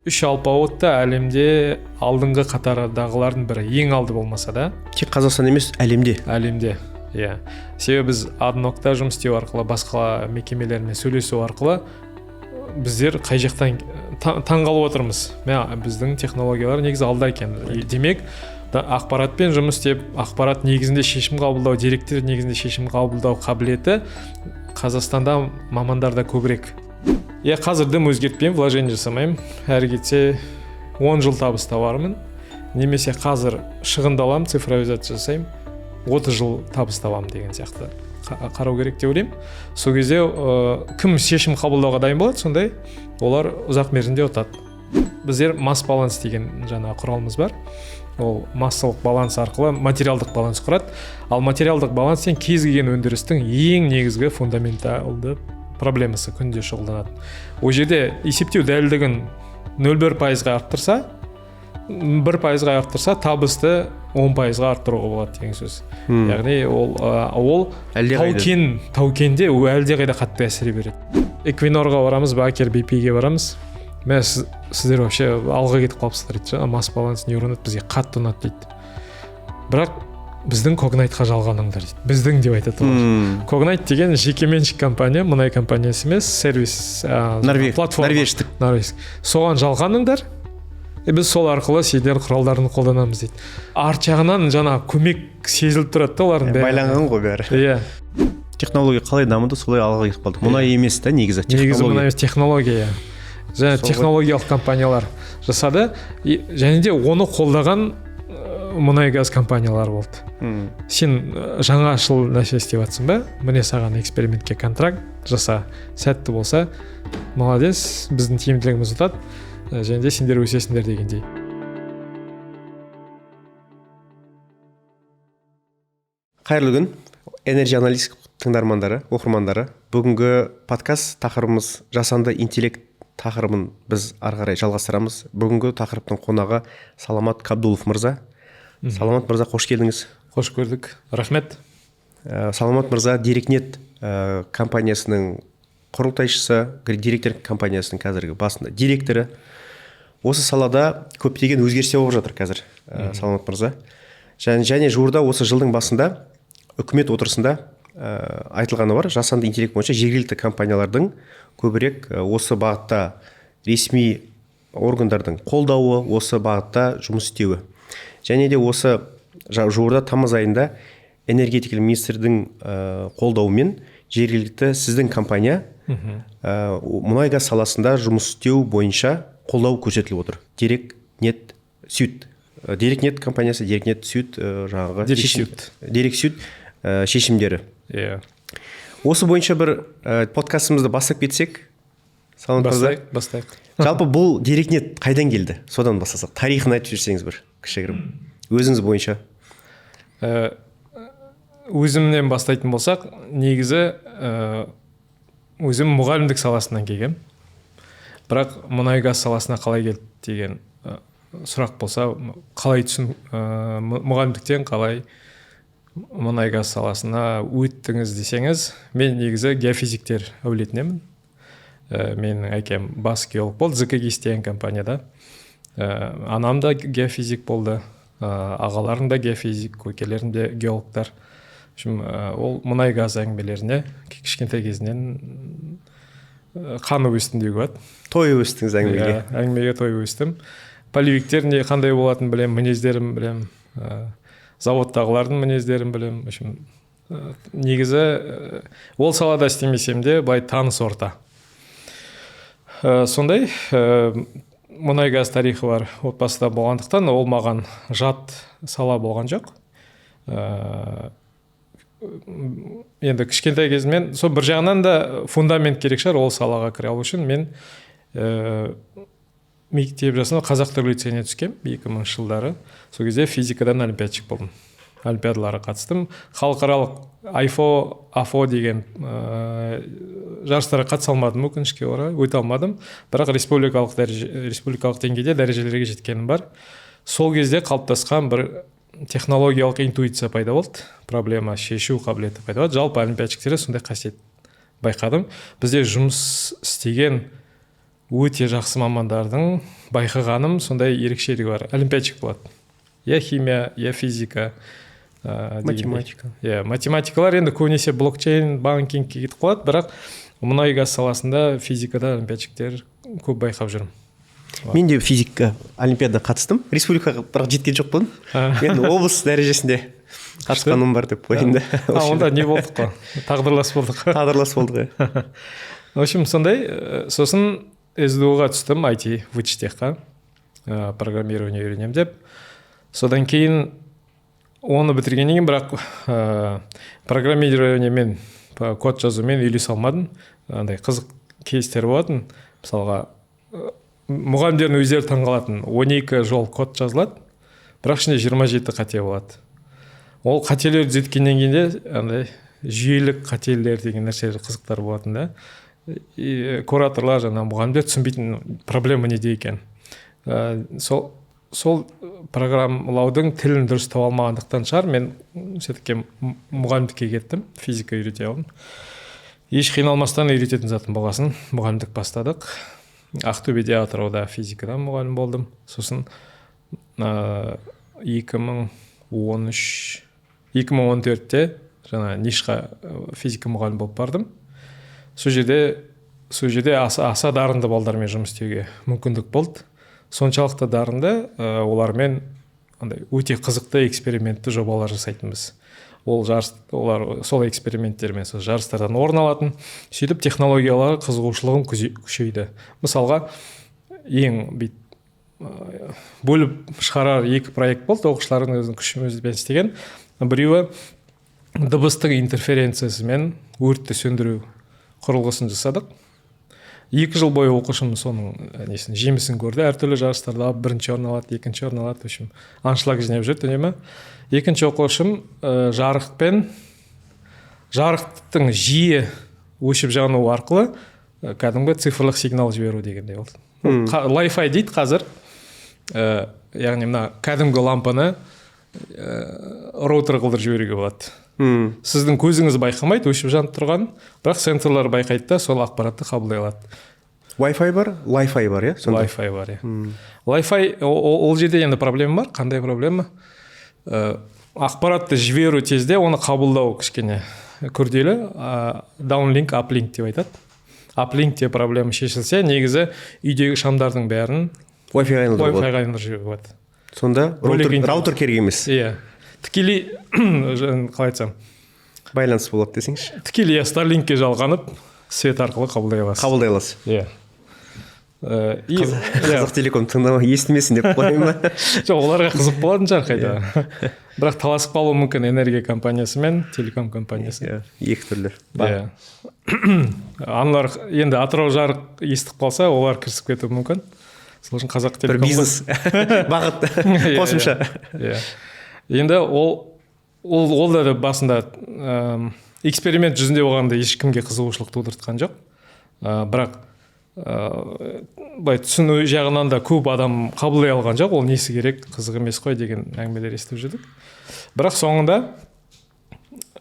Үш алпауыт та әлемде алдыңғы қатардағылардың бірі, ең алды болмаса да. Тек Қазақстан емес, әлемде. Әлемде, иә. Себебі біз АДНОКта жұмыс істеу арқылы, басқа мекемелермен сөйлесу арқылы біздер қай жақтан таңғалып отырмыз. Мә, біздің технологиялар негізі алда екен. Демек, ақпаратпен жұмыс істеп, ақпарат негізінде шешім қабылдау, деректер негізінде шешім қабылдау қабілеті Қазақстанда мамандарда көбірек. Иә, қазір дым өзгертпеймін, вложение жасамаймын. Әрі кетсе 10 жыл табыс табармын. Немесе қазір шығындаламын, цифровизация жасаймын, 30 жыл табыс табамын деген сияқты қарау керек деп ойлаймын. Сол кезде кім шешім қабылдауға дайын болады, сондай олар ұзақ мерзімде ұтады. Біздер масс баланс деген жаңа құралымыз бар. Ол массалық баланс арқылы материалдық баланс құрады. Ал материалдық баланс сен кез келген өндірістің ең негізгі фундаменталды проблемасы, күнде шұғылданады. Ол жерде есептеу дәлдігін 0,1%-ға арттырса, 1%-ға арттырса, табысты 10%-ға арттыруға болады деген сөз. Яғни ол тау-кенде ол әлдеқайда қатты әсер береді. Эквинорға барамыз, Бакер, BP-ге барамыз. Мә, сіздер вообще алға кетіп қалыпсыздар дейді. Жаңа масс баланс нейронет бізге қатты ұнады дейді. Бірақ біздің Когнайтқа жалғаныңдар дейді. Біздің деп айтады олар. Когнайт деген жекеменшік компания, мұнай компаниясы емес, сервис, платформа. Норвеждік. Норвеж. Соған жалғаныңдар, біз сол арқылы сендер құралдарын қолданамыз дейді. Арт жағынан жаңа көмек сезіліп тұрады да олардың бәрі. Байланған ғой бәрі. Иә. Технология қалай дамыды, солай алға кетіп қалдық. Мұнай емес та негізі, Негізі технология. мұнай емес, технология. Және технологиялық компаниялар жасады. Және де оны қолдаған мұнай газ компаниялары болды. Сен жаңашыл нәрсе істеп жатсың ба? Міне саған экспериментке контракт жаса. Сәтті болса, молодец, біздің тиімділігіміз ұтады. Және де сендер өсесіңдер дегендей. Қайырлы күн, Energy Analyst тыңдармандары, оқырмандары. Бүгінгі подкаст тақырыбымыз жасанды интеллект тақырыбын біз ары қарай жалғастырамыз. Бүгінгі тақырыптың қонағы Саламат Қабдулов мырза. Саламат мырза, қош келдіңіз. Қош көрдік, рахмет. Саламат мырза Дерекнет компаниясының құрылтайшысы, директор компаниясының қазіргі басында директоры. Осы салада көптеген өзгерістер болып жатыр қазір, Саламат мырза. Және жуырда осы жылдың басында үкімет отырысында айтылғаны бар, жасанды интеллект бойынша жергілікті компаниялардың көбірек осы бағытта ресми органдардың қолдауы, осы бағытта жұмыс істеуі. Және де осы жуырда тамыз айында энергетика министрдің қолдауымен жергілікті сіздің компания, мұнай газ саласында жұмыс істеу бойынша қолдау көрсетіліп отыр. Дерекнет Сют. Дерекнет компаниясы, Дерекнет Сют, жаңағы Дерек шешім. Сют. Дерек Сют шешімдері. Иә. Осы бойынша бір подкастымызды бастап кетсек, Саламат мырза. Бастайық, бастайық. Жалпы бұл Дерекнет қайдан келді? Содан бастасақ. Тарихын айтып жіберсеңіз бір кішігірім. Өзіңіз бойынша. Өзімнен бастайтын болсақ, негізі өзім мұғалімдік саласынан келгем. Бірақ мұнай газ саласына қалай келді деген сұрақ болса, қалай мұғалімдіктен қалай мұнай газ саласына өттіңіз десеңіз, мен негізі геофизиктер әулетінемін. Менің әкем бас геолог болды, ЗКГИС деген компанияда. Анам да геофизик болды, ағаларым да геофизик, көкелерім де геологтар. В общем, ол мұнай газ әңгімелеріне кішкентай кезінен қанып өстім деуге болады. Тойып өстіңіз әңгімеге. Иә, әңгімеге тойып өстім. Полевиктер не қандай болатынын білемін, мінездерін білемін, заводтағылардың мінездерін білемін. В общем, негізі ол салада істемесем де былай таныс орта. Сондай мұнай газ тарихы бар отбасыда болғандықтан ол маған жат сала болған жоқ. Енді кішкентай кезімнен сол бір жағынан да фундамент керек шығар ол салаға кіре алу үшін. Мен мектеп жасында қазақ түрік лицейіне түскем екі мыңыншы жылдары. Сол кезде физикадан олимпиадчик болдым. Олимпиадаларға қатыстым. Халықаралық АйФО, АФО деген жарыстарға қатыса алмадым, өкінішке орай, өте алмадым. Бірақ республикалық деңгейде дәрежелерге жеткенім бар. Сол кезде қалыптасқан бір технологиялық интуиция пайда болды, проблема шешу қабілеті пайда болды. Жалпы олимпиадчиктерде сондай қасиет байқадым. Бізде жұмыс істеген Өте жақсы мамандардың байқағаным сондай ерекшелігі бар: олимпиадчик болады, я химия, я физика, математика. Иә, математикалар енді көбінесе блокчейн, банкингке кетіп қалады, бірақ мұнай газ саласында физикада олимпиадчиктер көп байқап жүрмін. Мен де физика олимпиадаға қатыстым, республикаға бірақ жеткен жоқпын. Мен облыс дәрежесінде қатысқаным бар деп қояйын да. А, онда не болдық қой, тағдырлас болдық. Тағдырлас болдық, иә. В общем, сондай. Сосын СДУ ға түстім, IT вычтехқа, программирование үйренемін деп. Содан кейін оны бітіргеннен кейін, бірақ программированиемен, код жазумен үйлесе алмадым. Андай қызық кейстер болатын, мысалға, мұғалімдердің өздері таңқалатын: 12 жол код жазылады, бірақ ішінде 27 қате болады. Ол қателерді түзеткеннен кейін де андай жүйелік қателер деген нәрселер, қызықтар болатын да. И кураторлар, жаңағы мұғалімдер түсінбейтін, проблема неде екен. Сол программалаудың тілін дұрыс таба алмағандықтан шығар, мен все таки мұғалімдікке кеттім, физика үйрете алдым. Еш қиналмастан үйрететін затым болғасын, мұғалімдік бастадық. Ақтөбеде, Атырауда физикадан мұғалім болдым. Сосын 2013, 2014-те жаңа НИШ-қа физика мұғалім болып бардым. Сол жерде аса дарынды балдармен жұмыс істеуге мүмкіндік болды. Соншалықты дарынды, олармен андай өте қызықты экспериментті жобалар жасайтынбыз. Ол жарыс, олар сол эксперименттермен сол жарыстардан орын алатын. Сөйтіп технологияларға қызығушылығым күшейді. Мысалға, ең бүйтіп бөліп шығарар екі проект болды, оқушылардың өзінің күшімізбен істеген. Біреуі дыбыстың интерференциясымен өртті сөндіру құрылғысын жасадық. 2 жыл бойы оқушым соның несін, жемісін көрді. Әртүрлі жарыстарда бірінші орын алады, екінші орын алады, в общем, аншлаг жинап жүрді үнемі. Екінші оқушым жарықпен, жарықтың жиі өшіп жануы арқылы кәдімгі цифрлық сигнал жіберу дегендей болды. Li-Fi дейді қазір, яғни мына кәдімгі лампаны роутер қылдырып жіберуге болады. Сіздің көзіңіз байқамайды өшіп жанып тұрғанын, бірақ сенсорлар байқайды да, сол ақпаратты қабылдай алады. Wi-Fi бар, Li-Fi бар, иә, сонда? Li-Fi бар, иә. Li-Fi, ол жерде енді проблема бар. Қандай проблема? Ақпаратты жіберу тезде, оны қабылдау кішкене күрделі. Downlink, uplink деп айтады. Uplinkте проблема шешілсе, негізі үйдегі шамдардың бәрін Wi-Fi айналдыруға болады. Wi-Fi-ға айналдырып жіберуге болады. Сонда Бөлек роутер, интернет. роутер керек емес. Иә, тікелей, қалай айтсам, байланыс болады десеңші. Тікелей, иә, Старлинкке жалғанып, свет арқылы қабылдай аласыз. Қабылдай аласыз. Иә. И иә. Қазақ Телеком тыңдама, естімесін деп қояйын ба? Жоқ, оларға қызық болатын шығар қайта, бірақ таласып қалуы мүмкін энергия компаниясы мен телеком компаниясы. Иә, екі түрлі. Иә, аналар енді, Атырау жарық естіп қалса, олар кірісіп кетуі мүмкін. Сол үшін Қазақ бір Телеком бизнес бағыт қосымша. Иә, енді ол да басында эксперимент жүзінде болғанда ешкімге қызығушылық тудыртқан жоқ. Бірақ былай түсіну жағынан да көп адам қабылдай алған жоқ, ол несі керек, қызық емес қой деген әңгімелер естіп жүрдік. Бірақ соңында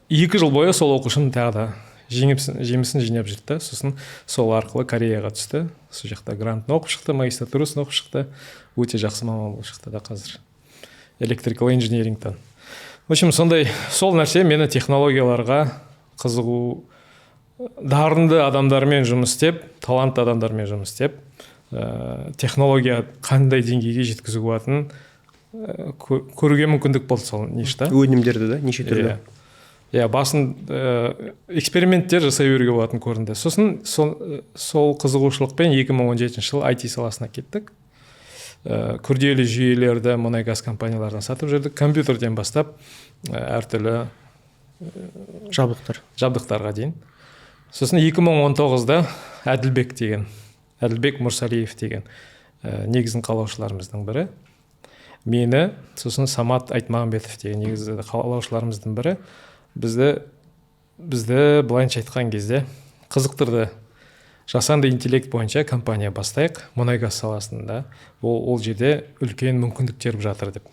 2 жыл бойы сол оқушым тағы да жемісін жинап жүрді да. Сосын сол арқылы Кореяға түсті, сол жақта грантын оқып шықты, магистратурасын оқып шықты, өте жақсы маман болып шықты да қазір electrical engineeringтан. В общем, сондай. Сол нәрсе мені технологияларға қызығу, дарынды адамдармен жұмыс істеп, талантты адамдармен жұмыс істеп, технология қандай деңгейге жеткізуге болатынын көруге мүмкіндік болды сол НИШ-та. Өнімдерді да неше түрлі. Иә, басын эксперименттер жасай беруге болатын көрінді. Сосын сол қызығушылықпен 2017 жылы IT саласына кеттік. Күрделі жүйелерді мұнай газ компанияларына сатып жүрдік, компьютерден бастап әртүрлі жабдықтар. Жабдықтарға дейін. Сосын 2019-да Әділбек деген, Әділбек Мұрсалиев деген, негізін қалаушыларымыздың бірі, мені, сосын Самат Айтмағамбетов деген негізі қалаушыларымыздың бірі бізді былайынша айтқан кезде қызықтырды: жасанды интеллект бойынша компания бастайық мұнай газ саласында, ол жерде үлкен мүмкіндіктер жатыр деп.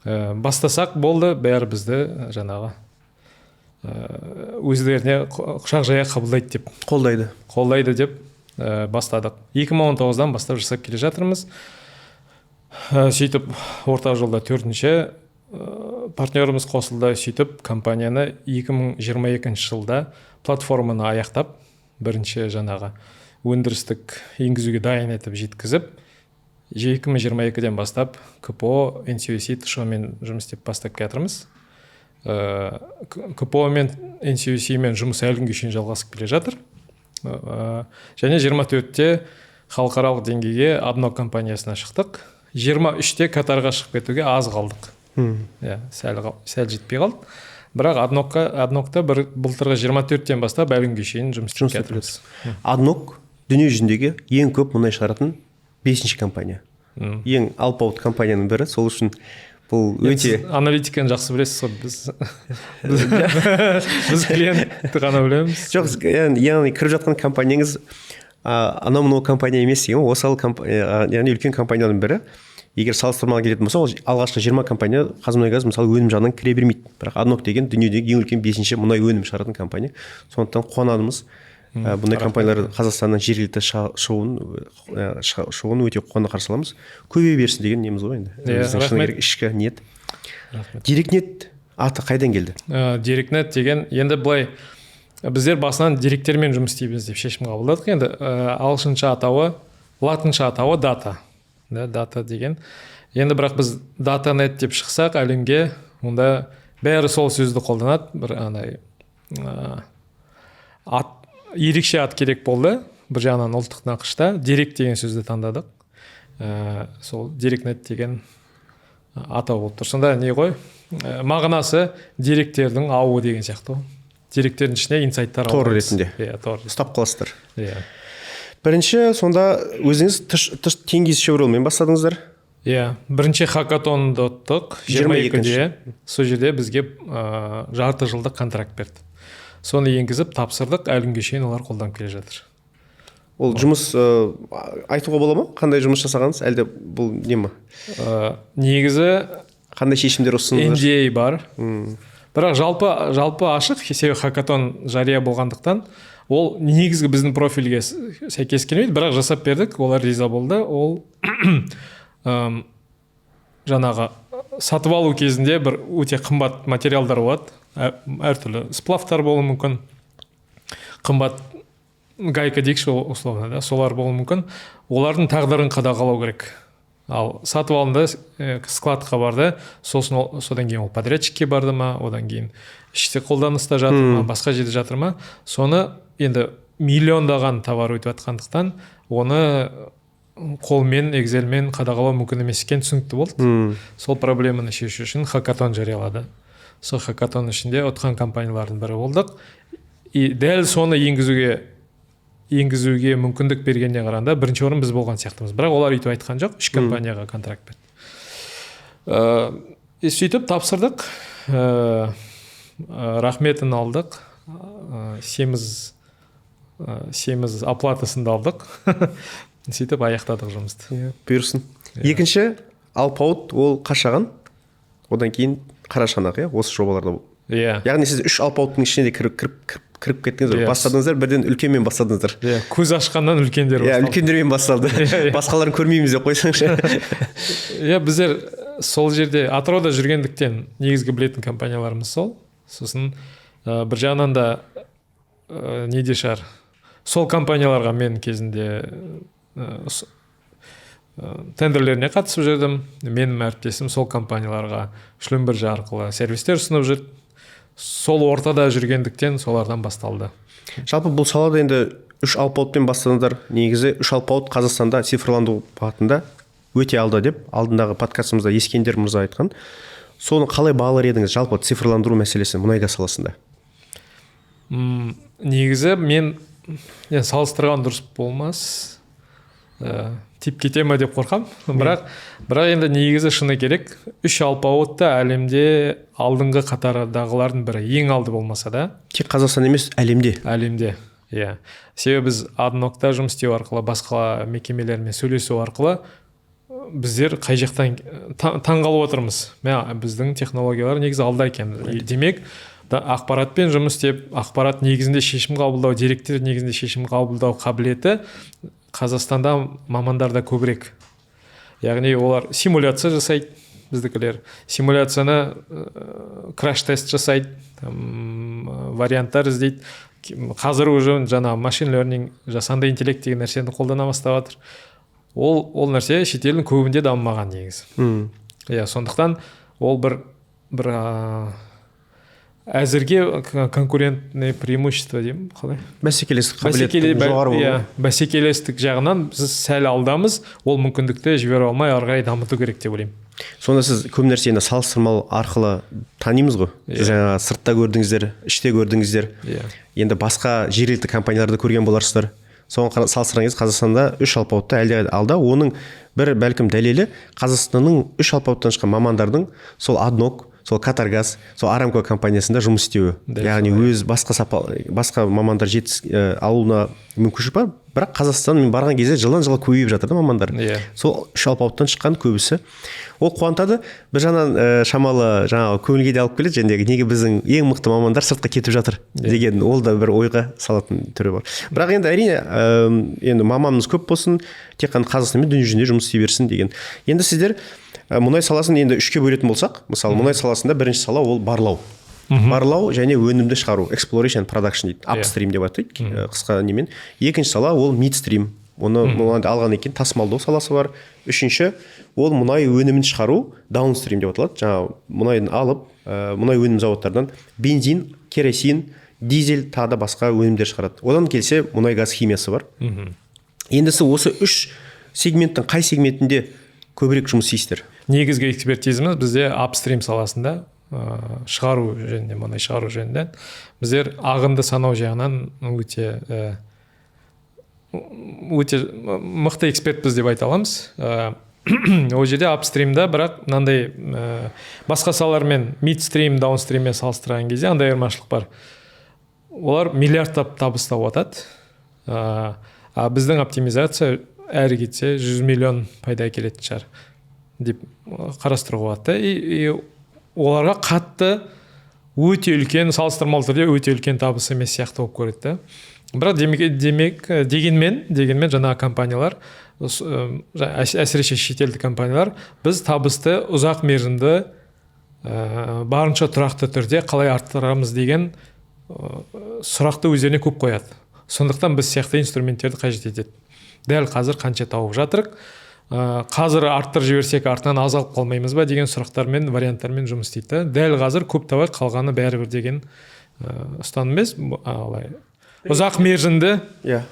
Бастасақ болды, бәрі бізді жаңағы өздеріне құшақ жая қабылдайды деп. Қолдайды. Қолдайды деп. Бастадық 2019-дан бастап, жасап келе жатырмыз. Сөйтіп орта жолда төртінші партнеріміз қосылды. Сөйтіп компанияны 2022 жылда платформаны аяқтап, бірінші жаңағы өндірістік енгізуге дайын етіп жеткізіп, 2022-ден бастап КПО, NCOC, ТШО мен жұмыс істеп бастап келе жатырмыз. КПО мен NCOC мен жұмыс әлі күнге шейін жалғасып келе жатыр. Және 24-те халықаралық деңгейге ADNOC компаниясына шықтық. 23-те Катарға шығып кетуге аз қалдық, иә, сәл жетпей қалды. Бірақ ADNOC-та бір былтырғы 24-тен бастап әлі күнге шейін жұмыс істеп Жұмыс істеп келатырмыз. ADNOC дүние жүзіндегі ең көп мұнай шығаратын бесінші компания, ең алпауыт компанияның бірі. Сол үшін бұл Енді өте сіз аналитиканы жақсы білесіз ғой, біз клиентті ғана білеміз. Жоқ, яғни кіріп жатқан компанияңыз анау мынау компания емес деген ғой, осал яғни үлкен компанияның бірі. Егер салыстырмалы келетін болса, ол алғашқы 20 компания ҚазМұнайГаз, мысалы, өнім жағынан кіре бермейді. Бірақ ADNOC деген дүниедегі ең үлкен бесінші мұнай өнім шығаратын компания. Сондықтан қуанамыз. Бұндай компаниялар Қазақстаннан жергілікті шығуын өте қуана қарсы аламыз. Көбейе берсін деген неміз ғой енді. Иә, Біздің шыны рахмет. керек ішкі ниет. Рахмет. Дерекнет аты қайдан келді? Дерекнет деген енді былай, біздер басынан деректермен жұмыс істейміз деп шешім қабылдадық. Енді ағылшынша атауы, латынша атауы дата да, дата деген. Енді бірақ біз датанет деп шықсақ әлемге, онда бәрі сол сөзді қолданады. Бір андай ат, ерекше ат керек болды. Бір жағынан ұлттық нақышта дерек деген сөзді таңдадық. Сол Дерекнет деген атау болып тұр. Сонда не ғой, мағынасы деректердің ауы деген сияқты ғой. Деректердің ішіне инсайттар Тор аламыз. ретінде. Иә, тор. Ұстап қаласыздар. Иә. Бірінші сонда өзіңіз тыш Теңгизшевройлмен бастадыңыздар. Иә, бірінші хакатонды ұттық 22-де. Сол жерде бізге жарты жылдық контракт берді. Соны енгізіп тапсырдық, әлі күнге шейін олар қолданып келе жатыр. Ол жұмыс айтуға бола ма, қандай жұмыс жасағаныңыз, әлде бұл не ма? Негізі Қандай шешімдер ұсындыңыздар? NDA бар. Бірақ жалпы ашық, себебі хакатон жария болғандықтан, ол негізгі біздің профильге сәйкес келмейді, бірақ жасап бердік, олар риза болды. Ол жаңағы сатып алу кезінде бір өте қымбат материалдар болады, әртүрлі сплавтар болуы мүмкін, қымбат гайка дейікші, условно да, солар болуы мүмкін. Олардың тағдырын қадағалау керек. Ал сатып алынды, складқа барды, сосын ол, содан кейін ол подрядчикке барды ма, одан кейін іште қолданыста жатыр ма, басқа жерде жатыр ма, соны енді миллиондаған товар өтіп жатқандықтан, оны қолмен, экзельмен қадағалау мүмкін емес екені түсінікті болды. Сол проблеманы шешу үшін хакатон жариялады. Сол хакатон ішінде ұтқан компаниялардың бірі болдық. И дәл соны енгізуге мүмкіндік бергеніне қарағанда, бірінші орын біз болған сияқтымыз. Бірақ олар өйтіп айтқан жоқ, үш компанияға контракт берді. И сөйтіп тапсырдық, рахметін алдық, семіз оплатасын да алдық. Сөйтіп аяқтадық жұмысты. Иә, бұйырсын. Иә. Екінші алпауыт ол Қашаған, одан кейін Қарашығанақ, иә, осы жобаларда. Иә. Яғни сіз үш алпауыттың ішіне де кіріп кеттіңіз ғой. Иә. Бастадыңыздар, бірден үлкенмен бастадыңыздар. Иә, көз ашқаннан үлкендер Иә, басталды. үлкендермен басталды. Иә. Басқаларын көрмейміз деп қойсаңшы. Иә, біздер сол жерде, Атырауда жүргендіктен, негізгі білетін компанияларымыз сол. Сосын бір жағынан да неде шығар, сол компанияларға мен кезінде тендерлеріне қатысып жүрдім. Менің әріптесім сол компанияларға Шлюмберже арқылы сервистер ұсынып жүр. Сол ортада жүргендіктен солардан басталды. Жалпы бұл салада енді үш алпауытпен бастадыңыздар. Негізі үш алпауыт Қазақстанда цифрландыру бағытында өте алда деп алдындағы подкастымызда Ескендер мырза айтқан. Соны қалай бағалар едіңіз, жалпы цифрландыру мәселесі мұнай-газ саласында? Негізі мен енді салыстырған дұрыс болмас, тиіп кете ме деп қорқамын. Бірақ енді негізі шыны керек, үш алпауыт та әлемде алдыңғы қатардағылардың бірі, ең алды болмаса да. Тек Қазақстан емес, әлемде. Әлемде, иә. Себебі біз ADNOC-та жұмыс істеу арқылы, басқа мекемелермен сөйлесу арқылы біздер қай жақтан таңғалып отырмыз. Мә, біздің технологиялар негізі алда екен. Демек, Ақпаратпен жұмыс істеп, ақпарат негізінде шешім қабылдау, деректер негізінде шешім қабылдау қабілеті Қазақстанда мамандарда көбірек. Яғни олар симуляция жасайды, біздікілер симуляцияны, краш-тест жасайды, там, варианттар іздейді. Қазір уже жаңа machine learning, жасанды интеллект деген нәрсені қолдана бастап жатыр. Ол нәрсе шетелдің көбінде дамымаған негізі. Иә, сондықтан ол бір әзірге конкурентный преимущество деймін, қалай? Бәсекелестік қабілеттің жоғары болуы. Иә, бәсекелестік жағынан біз сәл алдамыз. Ол мүмкіндікті жібере алмай, ары қарай дамыту керек деп ойлаймын. Сонда сіз көп нәрсені салыстырмалы арқылы танимыз ғой. Иә. Сіз жаңа сыртта көрдіңіздер, іште көрдіңіздер. Иә. Енді басқа жергілікті компанияларды көрген боларсыздар. Соған салыстырған кезде Қазақстанда үш алпауытта әлде алда. Оның бір бәлкім дәлелі: Қазақстанның үш алпауыттан шыққан мамандардың сол АДНОК, сол Катаргаз, сол Арамко компаниясында жұмыс істеуі. Дәл. Яғни өз басқа сапа, басқа мамандар жетіс алуына мүмкіншілік бар, бірақ Қазақстан, мен барған кезде, жылдан жылға көбейіп жатыр да мамандар. Сол үш алпауыттан шыққан көбісі. Ол қуантады бір жағынан, шамалы жаңағы көңілге де алып келеді. Және неге біздің ең мықты мамандар сыртқа кетіп жатыр деген, ол да бір ойға салатын түрі бар. Бірақ енді, әрине, енді маманымыз көп болсын, тек қана Қазақстан емес, дүние жүзінде жұмыс істей берсін деген. Енді сіздер мұнай саласын енді үшке бөлетін болсақ, мысалы, мұнай саласында бірінші сала ол барлау және өнімді шығару, exploration production дейді, upstream деп атайды қысқа немен. Екінші сала ол midstream, оны мұнайды алғаннан кейін тасымалдау саласы бар. Үшінші ол мұнай өнімін шығару, downstream деп аталады. Жаңағы мұнайын алып, мұнай өнім зауыттарынан бензин, керосин, дизель, тағы да басқа өнімдер шығарады. Одан келсе, мұнай газ химиясы бар. Енді сіз осы үш сегменттің қай сегментінде көбірек жұмыс істейсіздер? Негізгі экспертизамыз бізде upstream саласында, шығару жөнінде, мұнай шығару жөнінде. Біздер ағынды санау жағынан өте мықты экспертпіз деп айта аламыз. Ол жерде, upstream да, бірақ мынандай, басқа салалармен, midstream, downstream мен салыстырған кезде андай айырмашылық бар: олар миллиардтап табыс тауып жатады, а біздің оптимизация әрі кетсе 100 миллион пайда әкелетін шығар деп қарастыруға болады да. И оларға қатты өте үлкен, салыстырмалы түрде өте үлкен табыс емес сияқты болып көреді да. Бірақ демек дегенмен жаңағы компаниялар, әсіресе шетелдік компаниялар, біз табысты ұзақ мерзімді, барынша тұрақты түрде қалай арттырамыз деген сұрақты өздеріне көп қояды. Сондықтан біз сияқты инструменттерді қажет етеді. Дәл қазір қанша тауып жатырық, қазір арттырып жіберсек, артынан аз алып қалмаймыз ба деген сұрақтармен, варианттармен жұмыс істейді да. Дәл қазір көп табайық, қалғаны бәрібір деген ұстаным емес, алай ұзақ мерзімді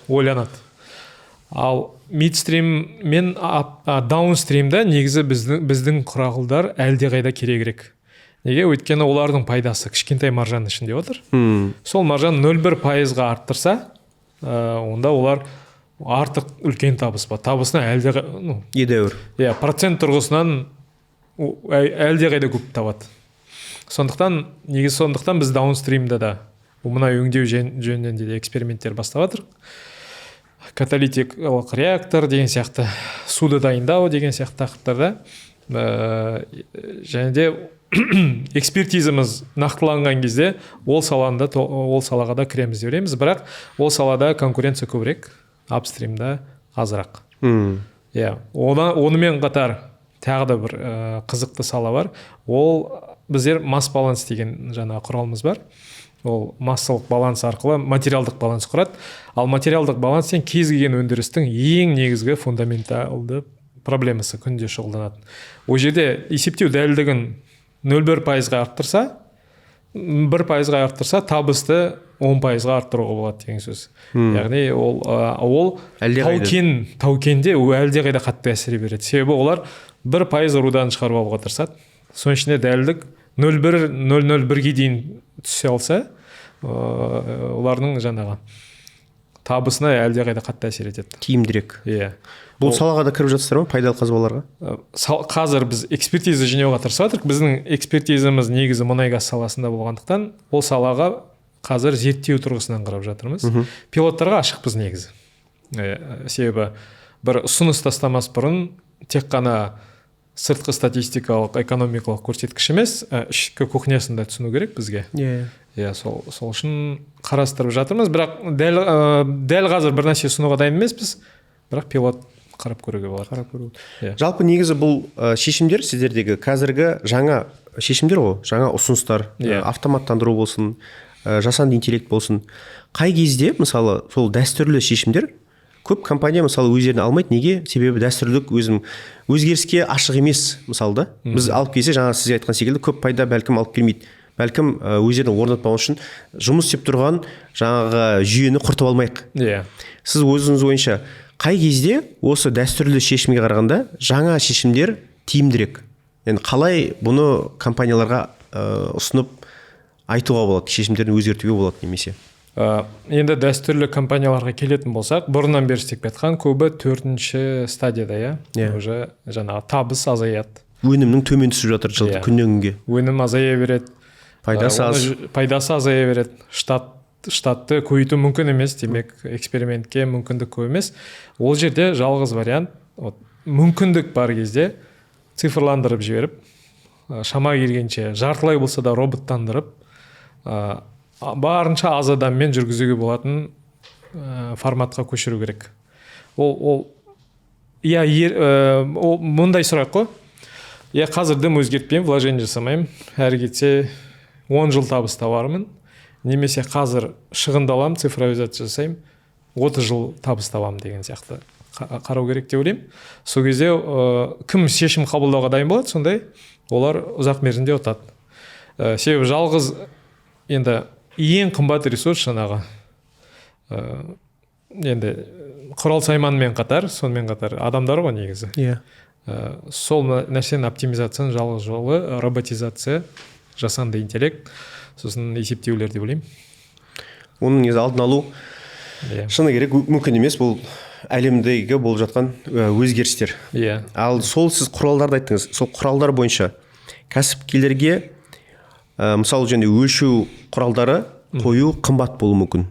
ойланады. Ал midstream мен downstream да негізі біздің құралдар әлдеқайда керегірек. Неге? Өйткені олардың пайдасы кішкентай маржаның ішінде отыр. Сол маржаны 0,1%-ға арттырса, онда олар артық үлкен табыс бар, табысына әлде, ну, Едәуір. Иә, процент тұрғысынан әлдеқайда көп табады. Сондықтан негізі, сондықтан біз downstream да да мұнай өңдеу жөнінен де эксперименттер бастап жатырмық. Каталитикалық реактор деген сияқты, суды дайындау деген сияқты тақырыптарда. Және де экспертизамыз нақтыланған кезде ол саланы да, ол салаға да кіреміз деп ойлаймыз. Бірақ ол салада конкуренция көбірек, upstream да азырақ. Иә, онымен қатар тағы да бір қызықты сала бар. Ол біздер масс баланс деген жаңа құралымыз бар. Ол массалық баланс арқылы материалдық баланс құрады. Ал материалдық баланс сен кез келген өндірістің ең негізгі фундаменталды проблемасы, күнде шұғылданатын. Ол жерде есептеу дәлдігін 0,1%-ға арттырса, 1%-ға арттырса, табысты 10%-ға арттыруға болады деген сөз. Яғни ол Әлдеқайда. тау кенде ол әлдеқайда қатты әсер береді. Себебі олар 1% рудан шығарып алуға тырысады. Соның ішінде дәлдік 0,1001-ге дейін түсе алса, олардың жаңағы табысына әлдеқайда қатты әсер етеді. Тиімдірек. Иә. Бұл салаға да кіріп жатсыздар ма, пайдалы қазбаларға? Қазір біз экспертиза жинауға тырысып жатырмық. Біздің экспертизамыз негізі мұнай газ саласында болғандықтан, ол салаға қазір зерттеу тұрғысынан қарап жатырмыз. Пилоттарға ашықпыз негізі. Себебі бір ұсыныс тастамас бұрын тек қана Сыртқы статистикалық, экономикалық көрсеткіш емес, ішкі кухнясын да түсіну керек бізге. Иә, сол үшін қарастырып жатырмыз, бірақ дәл қазір бір нәрсе ұсынуға дайын емеспіз, бірақ пилот қарап көруге болады. Қарап көру. Иә. Жалпы, негізі бұл шешімдер сіздердегі қазіргі жаңа шешімдер ғой, жаңа ұсыныстар. Автоматтандыру болсын, жасанды интеллект болсын. Қай кезде, мысалы, сол дәстүрлі шешімдер көп компания, мысалы, өздеріне алмайды. Неге? Себебі дәстүрлік, өзім өзгеріске ашық емес. Мысалы да, біз алып келсе, жаңа сіз айтқан секілді, көп пайда бәлкім алып келмейді, бәлкім өздеріне орнатпау үшін жұмыс істеп тұрған жаңағы жүйені құртып алмайық. Сіз өзіңіз ойынша, қай кезде осы дәстүрлі шешімге қарағанда жаңа шешімдер тиімдірек? Енді қалай бұны компанияларға ұсынып айтуға болады, шешімдерін өзгертуге болады немесе? Енді дәстүрлі компанияларға келетін болсақ, бұрыннан бері істеп жатқан көбі төртінші стадияда, иә. Иә. Уже жаңағы табыс азаяды. Өнімнің төмен түсіп жатыр жыл күннен күнге. Өнім азая береді. Пайдасы Оны аз. Пайдасы азая береді, штатты көбейту мүмкін емес, демек, экспериментке мүмкіндік көп емес. Ол жерде жалғыз вариант, вот, мүмкіндік бар кезде цифрландырып жіберіп, шама келгенше жартылай болса да роботтандырып, барынша аз адаммен жүргізуге болатын форматқа көшіру керек. Ол иә, ол мұндай сұрақ қой, иә: қазір дым өзгертпеймін, вложение жасамаймын, әрі кетсе 10 жыл табыс табармын, немесе қазір шығындаламын, цифровизация жасаймын, 30 жыл табыс табамын деген сияқты қарау керек деп ойлаймын. Сол кезде кім шешім қабылдауға дайын болады, сондай олар ұзақ мерзімде ұтады. Себебі жалғыз енді ең қымбат ресурс жаңағы енді құрал сайманмен қатар, сонымен қатар адамдар ғой негізі. Сол нәрсенің, оптимизацияның жалғыз жолы роботизация, жасанды интеллект, сосын есептеулер деп ойлаймын. Оның негізі алдын алу шыны керек мүмкін емес, бұл әлемдегі болып жатқан өзгерістер. Ал сол сіз құралдарды айттыңыз, сол құралдар бойынша кәсіпкерлерге мысалы, және өлшеу құралдары қою қымбат болуы мүмкін.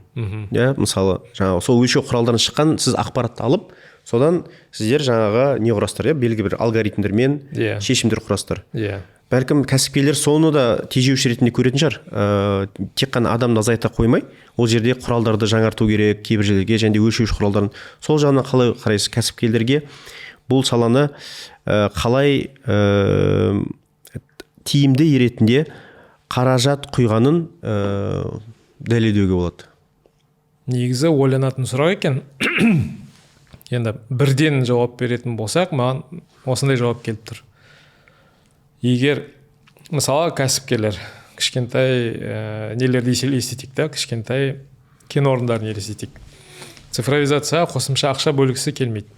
Иә, мысалы, жаңағы сол өлшеу құралдарынан шыққан сіз ақпаратты алып, содан сіздер жаңағы не құрасыздар, иә, белгілі бір алгоритмдермен шешімдер құрасыздар. Бәлкім, кәсіпкерлер соны да тежеуші ретінде көретін шығар, тек қана адамды азайта қоймай, ол жерде құралдарды жаңарту керек кейбір жерлерге және де өлшеуіш құралдарын. Сол жағынан қалай қарайсыз? Кәсіпкерлерге бұл саланы қалай тиімді ретінде қаражат құйғанын дәлелдеуге болады? Негізі ойланатын сұрақ екен. Енді бірден жауап беретін болсақ, маған осындай жауап келіп тұр: егер, мысалы, кәсіпкерлер кішкентай нелерді елестетейік та, кішкентай кен орындарын елестетейік, цифровизацияға қосымша ақша бөлгісі келмейді,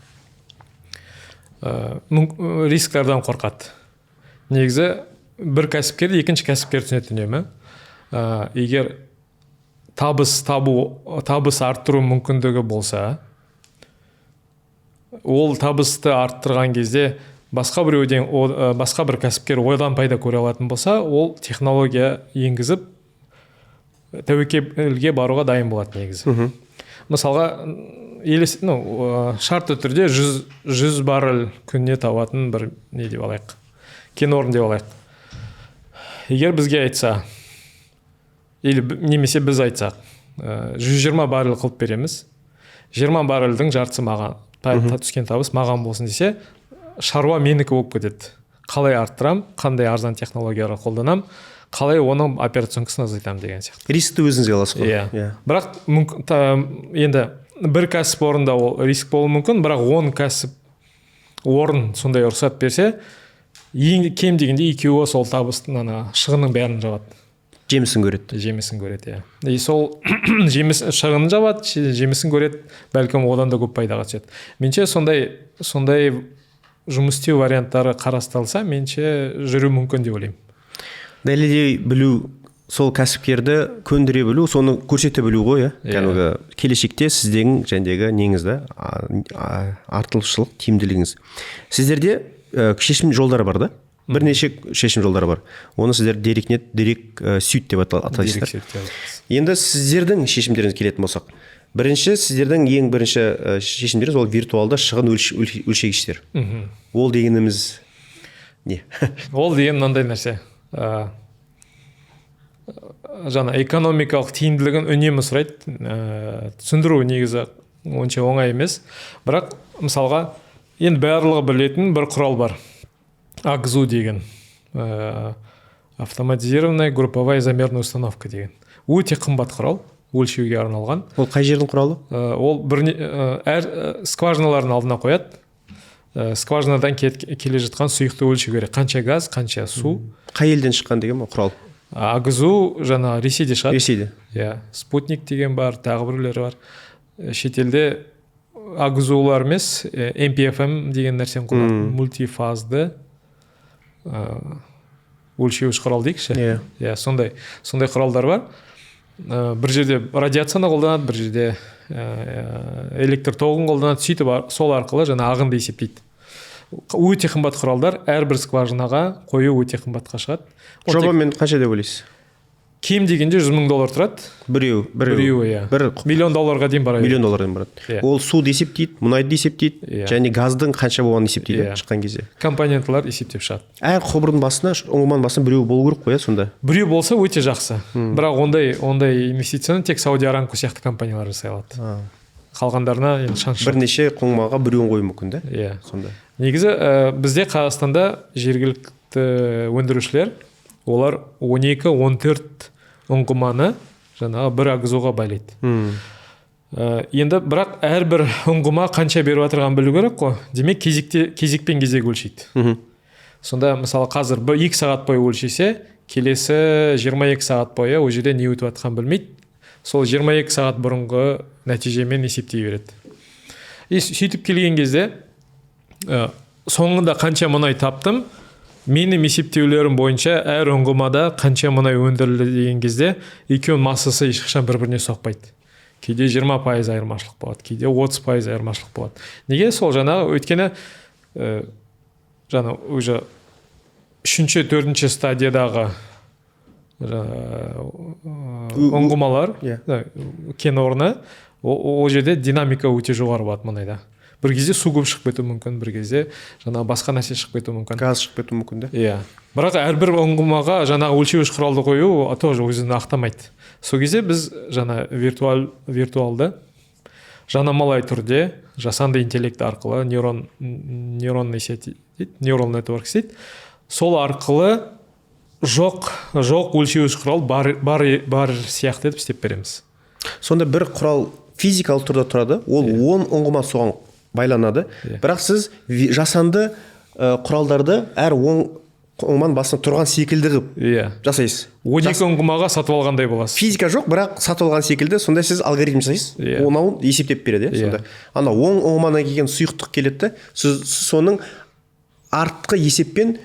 рисктардан қорқады. Негізі бір кәсіпкер екінші кәсіпкер түсінеді үнемі. Егер табыс табу, табыс арттыру мүмкіндігі болса, ол табысты арттырған кезде басқа біреуден басқа бір кәсіпкер одан пайда көре алатын болса, ол технология енгізіп, тәуекелге баруға дайын болады негізі. Мысалға, ну, шартты түрде 100 баррель күніне табатын бір не деп алайық, кен орны деп алайық. Егер бізге айтса или немесе біз айтсақ, 120 баррель қылып береміз, 20 баррельдің жартысы маған, түскен табыс маған болсын десе, шаруа менікі болып кетеді: қалай арттырам, қандай арзан технологиялар қолданамын, қалай оның операционкасын азайтамын деген сияқты. Рискті өзіңізге аласыз ғой. Иә. Бірақ мүмкін, енді бір кәсіпорында ол риск болуы мүмкін, бірақ 10 кәсіп орын сондай рұқсат берсе, ең кем дегенде екеуі сол табыстың, ана шығынның бәрін жабады. Жемісін көреді. Жемісін көреді, иә. И сол жеміс, шығынын жабады, жемісін көреді, бәлкім, одан да көп пайдаға түседі. Меніңше, сондай жұмыс істеу варианттары қарастырылса, меніңше, жүру мүмкін деп ойлаймын. Дәлелдей білу, сол кәсіпкерді көндіре білу, соны көрсете білу ғой, иә. Иә. Кәдімгі келешекте сіздің жәндегі неңіз да, артықшылық, тиімділігіңіз. Сіздерде шешім жолдары бар да, бірнеше шешім жолдары бар. Оны сіздер Дерекнет, Дерек Suite деп атайсыздар. Дерек Suite деп атаймыз. Енді сіздердің шешімдеріңізге келетін болсақ, бірінші, сіздердің ең бірінші шешімдеріңіз ол виртуалды шығын өлшегіштер. Ол дегеніміз? Не? Ол деген мынандай нәрсе. Жаңа экономикалық тиімділігін үнемі сұрайды. Түсіндіру негізі онша оңай емес, бірақ мысалға, енді барлығы білетін бір құрал бар, АГЗУ деген, автоматизированная групповая замерная установка деген, өте қымбат құрал, өлшеуге арналған. Ол қай жердің құралы? Ол бір әр скважиналардың алдына қояды. Скважинадан келе жатқан сұйықты өлшеу керек: қанша газ, қанша су. Қай елден шыққан деген ба құрал? АГЗУ жаңа Ресейде шығады. Ресейде. Иә, Спутник деген бар, тағы біреулері бар. Шетелде АГЗУлар емес, МПФМ деген нәрсені қолданады, мультифазды өлшеуіш құрал дейікші. Иә, сондай құралдар бар. Бір жерде радиацияны қолданады, бір жерде электр тоғын қолданады, сөйтіп сол арқылы жаңа ағынды есептейді. Өте қымбат құралдар, әрбір скважинаға қою өте қымбатқа шығады. Ол тек Жобамен қанша деп ойлайсыз? Кем дегенде 100 000 доллар тұрады. Біреу, біреу? Біреуі, иә. Бір Миллион долларға дейін бара береді. Миллион доллардан барады. Иә. Ол суды есептейді, мұнайды есептейді Иә. және газдың қанша болғанын есептейді, Иә. шыққан кезде. Компоненталар есептеп шығады. Әр құбырдың басына, ұңғыманың басына біреу болу керек қой, иә, сонда? Біреу болса, өте жақсы, бірақ ондай инвестицияны тек Сауди Арамко сияқты компаниялар жасай алады, қалғандарына енді шанс жоқ. Бірнеше ұңғымаға біреуін қою мүмкін да Иә. сонда. Негізі бізде, Қазақстанда жергілікті өндірушілер, олар 12-14 ұңғыманы жаңағы бір АГЗУ-ға байлайды. Енді бірақ әрбір ұңғыма қанша беріп жатырғанын білу керек қой. Демек, кезекте, кезекпен кезек өлшейді. Сонда, мысалы, қазір бір 2 сағат бойы өлшесе, келесі 22 сағат бойы ол жерде не өтіп жатқанын білмейді, сол 22 сағат бұрынғы нәтижемен есептей береді. И сөйтіп келген кезде соңында қанша мұнай таптым, менің есептеулерім бойынша әр ұңғымада қанша мұнай өндірілді деген кезде, екеуінің массасы ешқашан бір біріне соқпайды. Кейде 20% айырмашылық болады, кейде 30% айырмашылық болады. Неге? Сол жаңағы, өйткені жаңа уже үшінші, төртінші стадиядағы жаңағы ұңғымалар, кен орны, ол жерде динамика өте жоғары болады мұнайда. Бір кезде су көп шығып кетуі мүмкін, бір кезде жаңағы басқа нәрсе шығып кетуі мүмкін. Газ шығып кетуі мүмкін да. Иә, бірақ әрбір ұңғымаға жаңағы өлшеуіш құралды қою тоже өзін ақтамайды. Сол кезде біз жаңа виртуалды жанамалай түрде жасанды интеллект арқылы, нейронный сеть дейді, neural networks дейді, сол арқылы жоқ өлшеуіш құрал бар сияқты етіп істеп береміз. Сонда бір құрал физикалық түрде тұрады, ол 10 ұңғыма соған байланады. Иә. Бірақ сіз жасанды құралдарды әр 10 ұңғыманың басына тұрған секілді қылып жасайсыз. 12 ұңғымаға сатып алғандай боласыз. Физика жоқ, бірақ сатып алған секілді. Сонда сіз алгоритм жасайсыз, онауын есептеп береді, иә. Иә. Сонда ана 10 ұңғымадан келген сұйықтық келеді де, сіз соның артқы есеппен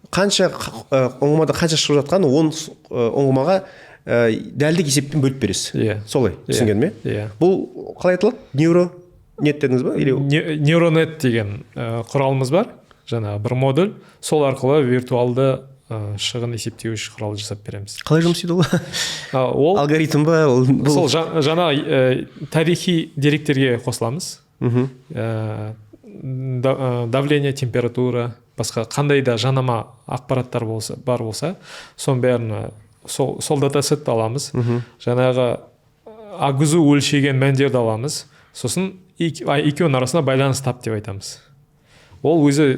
қанша ұңғымада қанша шығып жатқанын 10 ұңғымаға дәлдік есеппен бөліп бересіз. Иә. Солай Иә. түсінгенім, иә? Иә. Бұл қалай айтылады, нейронет дедіңіз ба или? Нейронет деген құралымыз бар, жаңағы бір модуль, сол арқылы виртуалды шығын есептеуіш құрал жасап береміз. Қалай жұмыс істейді ол? Ол Алгоритм ба ол бұл? Сол жаңа тарихи деректерге қосыламыз. Давление, температура, басқа қандай да жанама ақпараттар болса, бар болса, соның бәрін сол датасетті аламыз, жаңағы АГЗУ өлшеген мәндерді аламыз, сосын екеуінің арасында байланыс тап деп айтамыз. Ол өзі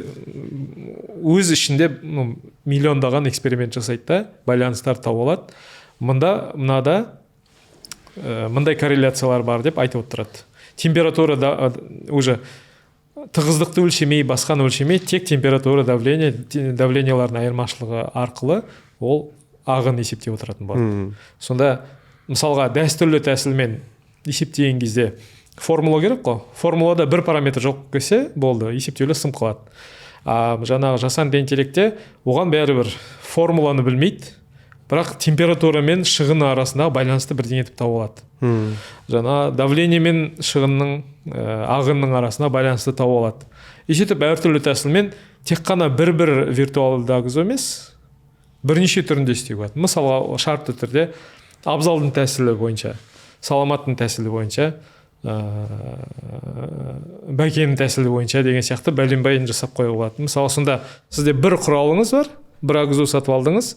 өз ішінде, ну, миллиондаған эксперимент жасайды да, байланыстар тауып алады. Мында, мынада мындай корреляциялар бар деп айтып отырады. Температура да, уже тығыздықты өлшемей, басқаны өлшемей, тек температура, давление, давлениялардың айырмашылығы арқылы ол ағын есептеп отыратын болады. Сонда, мысалға, дәстүрлі тәсілмен есептеген кезде формула керек қой. Формулада бір параметр жоқ келсе болды, есептеулер сынып қалады. А жаңағы жасанды интеллектте оған бәрібір, формуланы білмейді, бірақ температура мен шығын арасындағы байланысты бірдеңе етіп тауып алады. Жаңа давление мен шығынның, ағынның арасында байланысты тауып алады. И сөйтіп әртүрлі тәсілмен тек қана бір бір виртуалды АГЗУ емес, бірнеше түрінде істеуге болады. Мысалға, шартты түрде Абзалдың тәсілі бойынша, Саламаттың тәсілі бойынша, Бәкеннің тәсілі бойынша деген сияқты бәленбайын жасап қоюға болады. Мысалы, сонда сізде бір құралыңыз бар, бір АГЗУ сатып алдыңыз,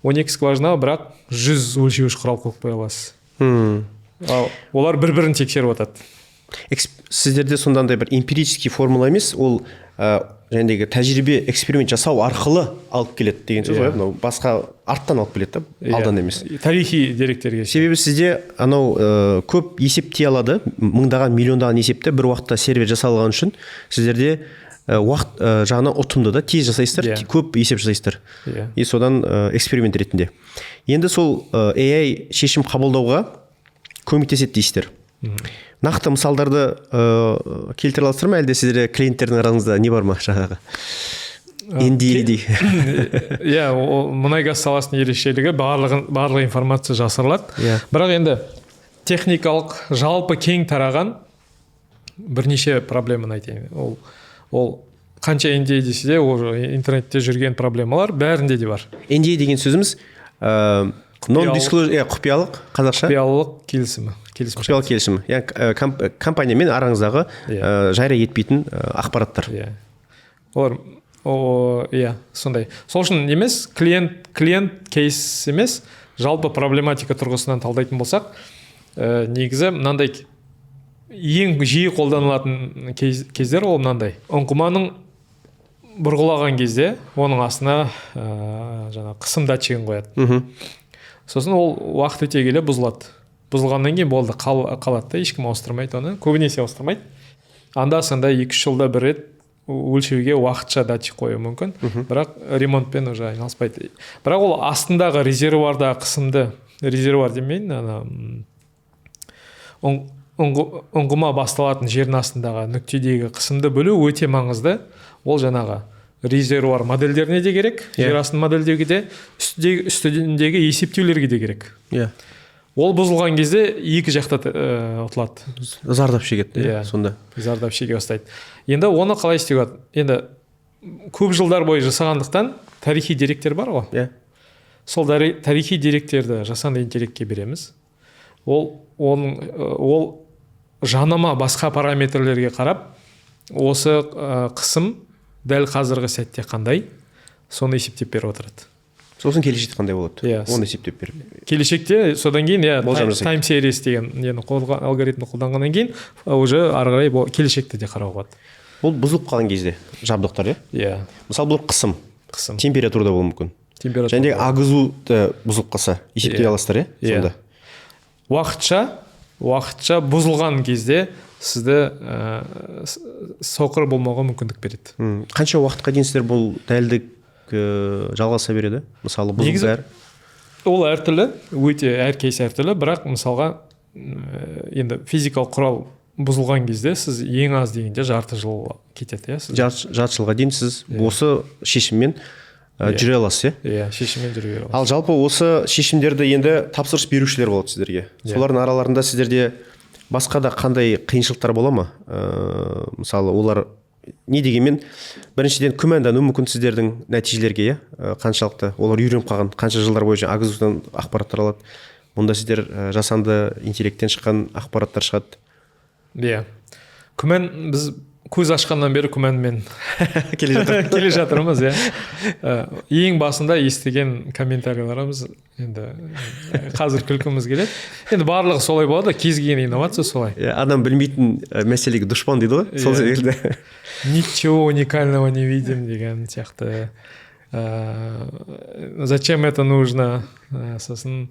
12 скважинаға, бірақ 100 өлшеуіш құрал қойып қоя аласыз. Ал олар бір бірін тексеріп жатады. Сіздерде сонда андай бір эмпирический формула емес, ол жаңағыдегі тәжірибе, эксперимент жасау арқылы алып келеді деген сөз ғой, Иә. мынау басқа арттан алып келеді да, алдан емес. Тарихи деректерге. Себебі сізде анау көп есептей алады, мыңдаған, миллиондаған есепті бір уақытта сервер жасалған үшін сіздерде уақыт жағынан ұтымды да, тез жасайсыздар, көп есеп жасайсыздар. И содан эксперимент ретінде. Енді сол AI шешім қабылдауға көмектеседі дейсіздер. Нақты мысалдарды келтіре аласыздар ма, әлде сіздерде клиенттердің араңызда не бар ма, жаңағы NDA дей? Иә, ол мұнай газ саласының ерекшелігі, барлық информация жасырылады. Бірақ енді техникалық, жалпы кең тараған бірнеше проблеманы айтайын. Ол қанша NDA десе де, ол интернетте жүрген проблемалар бәрінде де бар. NDA деген сөзіміз non disclosure, иә, құпиялық қазақша. Құпиялылық келісімі, келісім. Құпиялық келісімі, иә, компаниямен араңыздағы жария етпейтін ақпараттар. Иә, олар иә, сондай. Сол үшін емес, клиент кейс емес, жалпы проблематика тұрғысынан талдайтын болсақ, негізі мынандай ең жиі қолданылатын кездер ол мынандай: ұңғыманың бұрғылаған кезде оның астына жаңағы қысым датчигін қояды. Сосын ол уақыт өте келе бұзылады. Бұзылғаннан кейін болды, қалады да, ешкім ауыстырмайды оны, көбінесе ауыстырмайды. Анда санда 2-3 жылда бір рет өлшеуге уақытша датчик қоюы мүмкін, бірақ ремонтпен уже айналыспайды. Бірақ ол астындағы резервуардағы қысымды, резервуар демейін, ана ұңғыма басталатын жердің астындағы нүктедегі қысымды білу өте маңызды. Ол жаңағы резервуар модельдеріне де керек, жер астын модельдеуге де, үстіндегі есептеулерге де керек. Ол бұзылған кезде екі жақта ұтылады. Зардап шегеді, иә, Иә. сонда. Зардап шеге бастайды. Енді оны қалай істеуге болады? Енді көп жылдар бойы жасағандықтан тарихи деректер бар ғой. Сол тарихи деректерді жасанды интеллектке береміз. Ол жанама басқа параметрлерге қарап, осы қысым дәл қазіргі сәтте қандай, соны есептеп беріп отырады. Сосын келешекте қандай болады? Иә. Оны есептеп беріп. Келешекте содан кейін, иә, Болжам жасайды. Time series деген нені алгоритмді қолданғаннан кейін уже ары қарай келешекті де қарауға болады. Бұл бұзылып қалған кезде жабдықтар, иә? Иә. Мысалы, бұл қысым. Қысым. Температура да болуы мүмкін. Температура. Және де АГЗУ да бұзылып қалса, есептей аласыздар, иә? Иә. Сонда. Уақытша бұзылған кезде сізді соқыр болмауға мүмкіндік береді. Қанша уақытқа дейін сіздер бұл дәлдік жалғаса береді? Мысалы, бұзылып Негізі бәрі. Ол әртүрлі, өте әр кейс әртүрлі, бірақ мысалға, енді физикалық құрал бұзылған кезде сіз ең аз дегенде жарты жыл кетеді, иә, сіз? Жарты жылға дейін сіз осы шешіммен жүре аласыз, иә? Иә, шешіммен жүре аласыз. Ал жалпы осы шешімдерді енді тапсырыс берушілер болады сіздерге. Иә. Солардың араларында сіздерде басқа да қандай қиыншылықтар бола ма? Мысалы, олар не дегенмен біріншіден күмәндану мүмкін сіздердің нәтижелерге, иә? Қаншалықты олар үйреніп қалған, қанша жылдар бойы АГЗУ-дан ақпараттар алады. Мұнда сіздер жасанды интеллекттен шыққан ақпараттар шығады. Иә. Күмән, біз көз ашқаннан бері күмәнмен келе жатыр. келе жатырмыз, иә. Ең басында естіген комментарийларымыз енді қазір күлкіміз келеді. Енді барлығы солай болады, кез келген инновация солай. Иә, адам білмейтін мәселеге дұшпан дейді ғой, сол секілді. Ничего уникального не видим деген сияқты. Зачем это нужно? Сосын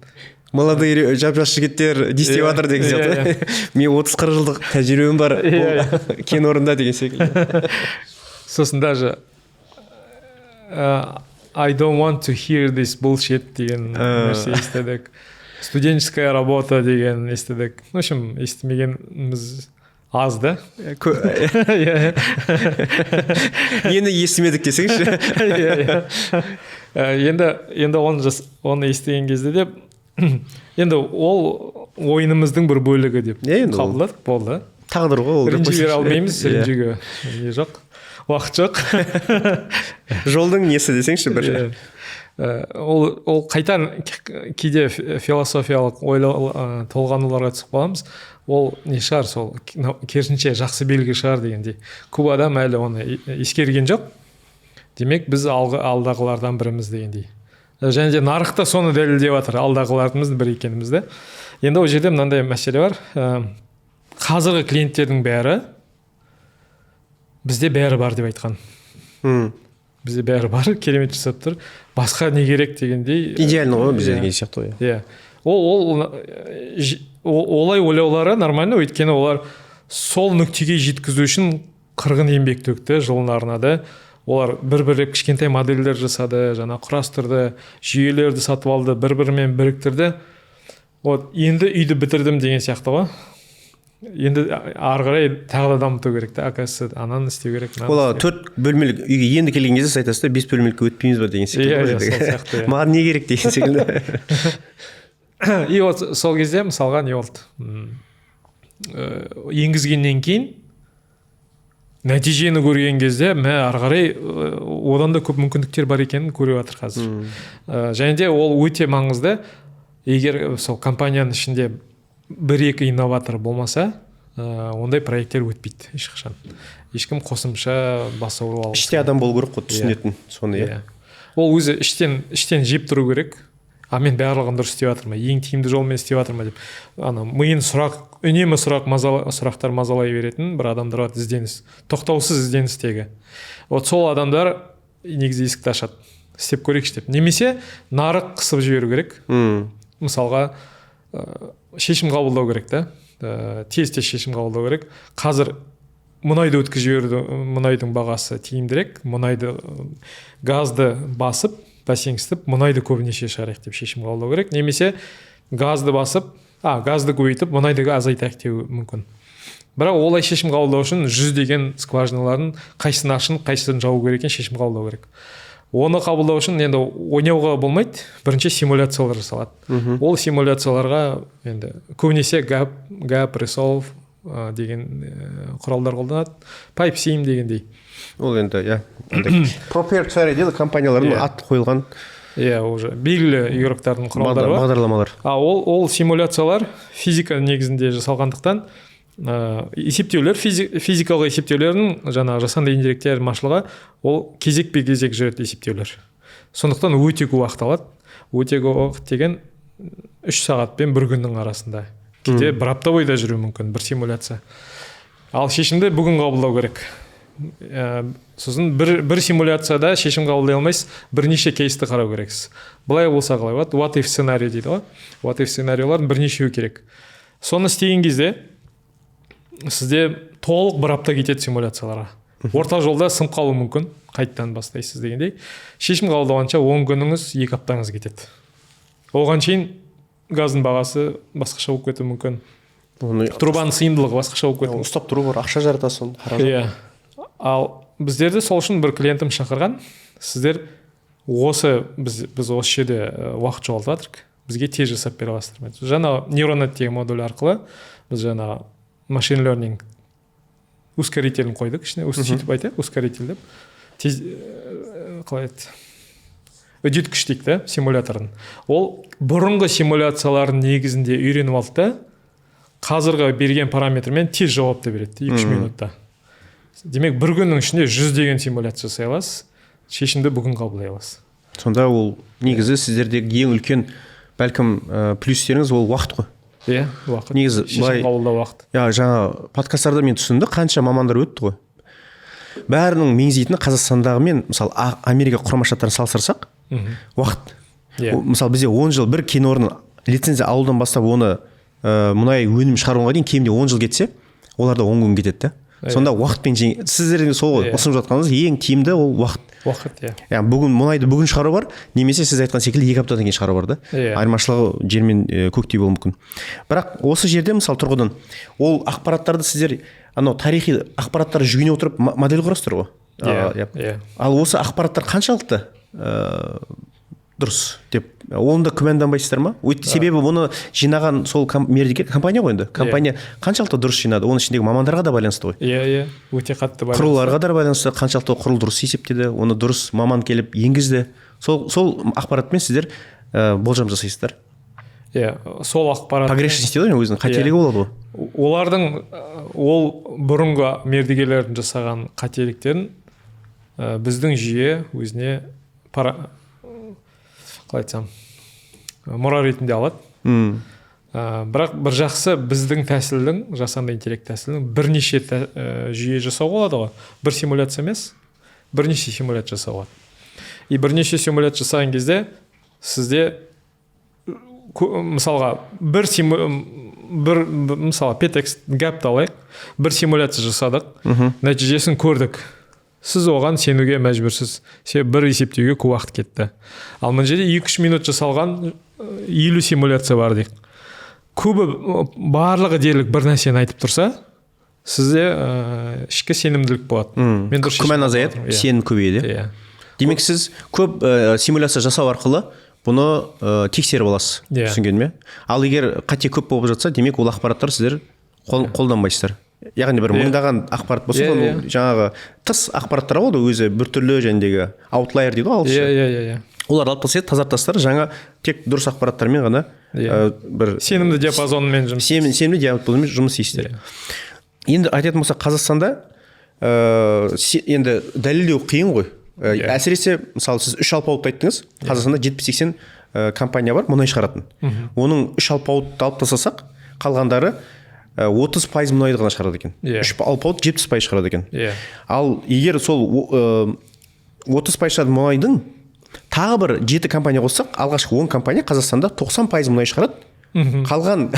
молодые жап-жас жігіттер не істеп жатыр деген сияқты. Мен 30-40 жылдық тәжірибем бар бұл кен орнында деген секілді. Сосын даже I don't want to hear this bullshit деген нәрсе естідік. Студенческая работа деген естідік. В общем, естімегеніміз аз да. Иә. Нені естімедік десеңізші. Иә, иә. Енді оны естіген кезде де енді ол ойынымыздың бір бөлігі деп Иә, енді ол қабылдадық, болды. Тағдыр ғой ол деп Ренжи бере қойсайшы. алмаймыз, Иә. ренжуге не жоқ. Уақыт жоқ. Жолдың несі десеңші бір. Ол қайтан кейде философиялық ойлау, толғануларға түсіп қаламыз. Ол не шығар, сол керісінше жақсы белгі шығар дегендей. Көп адам әлі оны ескерген жоқ. Демек, біз алдағылардан біріміз дегендей. Және де нарықта соны дәлелдеп жатыр, алдағыларымыздың бірі екенімізді. Енді ол жерде мынандай мәселе бар. Қазіргі клиенттердің бәрі «бізде бәрі бар» деп айтқан. Бізде бәрі бар, керемет жасап тұр, басқа не керек дегендей. Идеально ғой бізде деген сияқты ғой. Иә, ол олай ойлаулары нормально, өйткені олар сол нүктеге жеткізу үшін қырғын еңбек төкті, жылын арнады. Олар бір бірлеп кішкентай модельдер жасады, жаңа құрастырды, жүйелерді сатып алды, бір бірімен біріктірді. Вот енді үйді бітірдім деген сияқты ғой. Енді ары қарай тағы да дамыту керек та, оказывается, ананы істеу керек, мынаны Ол істеу. 4 бөлмелік үйге енді келген кезде сіз айтасыз да, 5 бөлмелікке өтпейміз ба деген секілді Иә, ғой иә, жердегі. Сол сияқты, иә. Маған не керек деген секілді. И вот сол кезде, мысалға, не болды? Енгізгеннен кейін нәтижені көрген кезде, мә, ары қарай одан да көп мүмкіндіктер бар екенін көріп жатыр қазір. Және де ол өте маңызды. Егер сол компанияның ішінде бір екі инноватор болмаса, ондай проекттер өтпейді ешқашан. Ешкім қосымша бас ауырып алғысы Іште адам болу керек қой түсінетін соны, иә. Иә, ол өзі іштен жеп тұру керек. А мен барлығын дұрыс істеп жатырмын ба, ең тиімді жолмен істеп жатырмын ба деп, ана миын сұрақ, үнемі сұрақ мазала, сұрақтар мазалай беретін бір адамдар бар, ізденіс, тоқтаусыз ізденістегі. Вот сол адамдар негізі есікті ашады, істеп көрейікші деп. Немесе нарық қысып жіберу керек. Мысалға, шешім қабылдау керек та, тез тез шешім қабылдау керек. Қазір мұнайды өткізіп жіберуді, мұнайдың бағасы тиімдірек, мұнайды, газды басып, бәсеңсітіп, мұнайды көбінесе шығарайық деп шешім қабылдау керек. Немесе газды басып, газды көбейтіп, мұнайды азайтайық деуі мүмкін. Бірақ олай шешім қабылдау үшін жүздеген скважиналардың қайсысын ашын, қайсысын жабу керек екенін шешім қабылдау керек. Оны қабылдау үшін енді ойнауға болмайды, бірінші симуляциялар жасалады. Ол симуляцияларға енді көбінесе GAP, Resolve деген құралдар қолданады, PIPESIM дегендей. Ол енді, иә, proprietary дейді, компаниялардың аты қойылған. Иә, уже белгілі игроктардың құралдары бар. Бағдарламалар. А ол симуляциялар физика негізінде жасалғандықтан, есептеулер, физикалық есептеулердің жаңағы жасанды интеллектте айырмашылығы, ол кезекпе кезек жүреді есептеулер. Сондықтан өте көп уақыт алады. Өте көп уақыт деген 3 сағат пен бір күннің арасында, кейде бір апта бойы да жүруі мүмкін бір симуляция. Ал шешімді бүгін қабылдау керек. Сосын бір симуляцияда шешім қабылдай алмайсыз, бірнеше кейсті қарау керексіз. Былай болса қалай болады, what if сценарий дейді ғой. What if сценарийлардың бірнешеуі керек. Соны істеген кезде сізде толық бір апта кетеді симуляцияларға. Орта жолда сынып қалуы мүмкін, қайтадан бастайсыз дегендей. Шешім қабылдағанша 10 күніңіз, 2 аптаңыз кетеді. Оған шейін газдың бағасы басқаша болып кетуі мүмкін, Оны трубаның сыйымдылығы басқаша болып кетуі мүмкін. Ұстап тұру бар, ақша жаратасың, қаражат. Иә, ал біздерді сол үшін бір клиентім шақырған: сіздер осы біз осы жерде уақыт жоғалтып жатырмық, бізге тез жасап бере аласыздар ма? Жаңағы нейронет деген модуль арқылы біз жаңағы machine learning ускорителін қойдық ішіне. Сөйтіп айтайық, ускоритель деп, тез, қалай еді, үдеткіш дейік та симулятордың. Ол бұрынғы симуляциялардың негізінде үйреніп алды да, қазіргі берген параметрмен тез жауапты береді, 2-3 минутта. Демек, бір күннің ішінде жүздеген симуляция жасай аласыз, шешімді бүгін қабылдай аласыз. Сонда ол негізі сіздердегі ең үлкен, бәлкім, плюстеріңіз ол уақыт қой. Иә, уақыт. Негізі Шешім қабылдау уақыт. Иә, жаңа подкасттарда мен түсіндім, қанша мамандар өтті ғой, бәрінің меңзейтіні Қазақстандағы мен, мысалы, Америка Құрама Штаттарын салыстырсақ, уақыт. Мысалы, бізде 10 жыл бір кен орнын лицензия алудан бастап оны мұнай өнім шығаруға дейін кемінде 10 жыл кетсе, оларда 10 күн кетеді да. Сонда уақытпен сіздердің сол ғой ұсынып жатқаныңыз ең тиімді ол уақыт. Уақыт, иә. Яғни бүгін мұнайды бүгін шығару бар немесе сіз айтқан секілді 2 аптадан кейін шығару бар да. Айырмашылығы жер мен көктей болуы мүмкін. Бірақ осы жерде, мысалы, тұрғыдан ол ақпараттарды сіздер анау тарихи ақпараттарды жүгіне отырып модель құрасыздар ғой. Иә. Иә. Иә. Ал осы ақпараттар қаншалықты Дұрыс деп оны да күмәнданбайсыздар ма? Себебі бұны жинаған сол мердігер компания ғой енді. Компания қаншалықты дұрыс жинады, оның ішіндегі мамандарға да байланысты ғой. Иә, өте қатты байланысты. Құрылғыларға да байланысты, қаншалықты құрыл дұрыс есептеді, оны дұрыс маман келіп енгізді. Сол ақпаратпен сіздер болжам жасайсыздар. Иә, сол ақпарат. Погрешность дейді ғой, өзінің қателігі болады ғой. Олардың ол бұрынғы мердігерлердің жасаған қателіктерін біздің жүйе өзіне қалай айтсам, мұра ретінде алады. Бірақ бір жақсы, біздің тәсілдің, жасанды интеллект тәсілінің бірнеше жүйе жасауға болады ғой. Бір симуляция емес, бірнеше симуляция жасауға болады. И бірнеше симуляция жасаған кезде сізде мысалға бір мысалы, Петекс гапты алайық, бір симуляция жасадық, нәтижесін көрдік, сіз оған сенуге мәжбүрсіз, себебі бір есептеуге көп уақыт кетті. Ал мына жерде 2-3 минут жасалған 50 симуляция бар дейік, көбі, барлығы дерлік бір нәрсені айтып тұрса, сізде ішкі сенімділік болады. Мен дұрыс Күмән шешім азаяды, қабылдадым. Иә. Сенім көбейеді. Иә. Демек, сіз көп симуляция жасау арқылы бұны тексеріп аласыз. Иә. Түсінгенім, иә? Ал егер қате көп болып жатса, демек, ол ақпараттар сіздер қолданбайсыздар. Яғни бір мыңдаған ақпарат болса, оның жаңағы тыс ақпараттар болады өзі біртүрлі, жәндегі outlier дейді ғой ағылшынша. Иә, иә, иә. Оларды алып тастайды, тазартасыздар, жаңа тек дұрыс ақпараттармен ғана бір Сенімді диапазонмен жұмыс. Сенімді диапазонмен жұмыс істейсіздер. Енді айтатын болсақ, Қазақстанда енді дәлелдеу қиын ғой. Әсіресе, мысалы, сіз үш алпауытты айттыңыз. Қазақстанда 70-80 компания бар мұнай шығаратын. Оның үш алпауытты алып тастасақ, қалғандары 30% мұнайды ғана шығарады екен. Үш алпауыт 70% шығарады екен. Ал егер сол 30% шығаратын мұнайдың тағы бір жеті компания қоссақ, алғашқы 10 компания Қазақстанда 90% мұнай шығарады. Қалған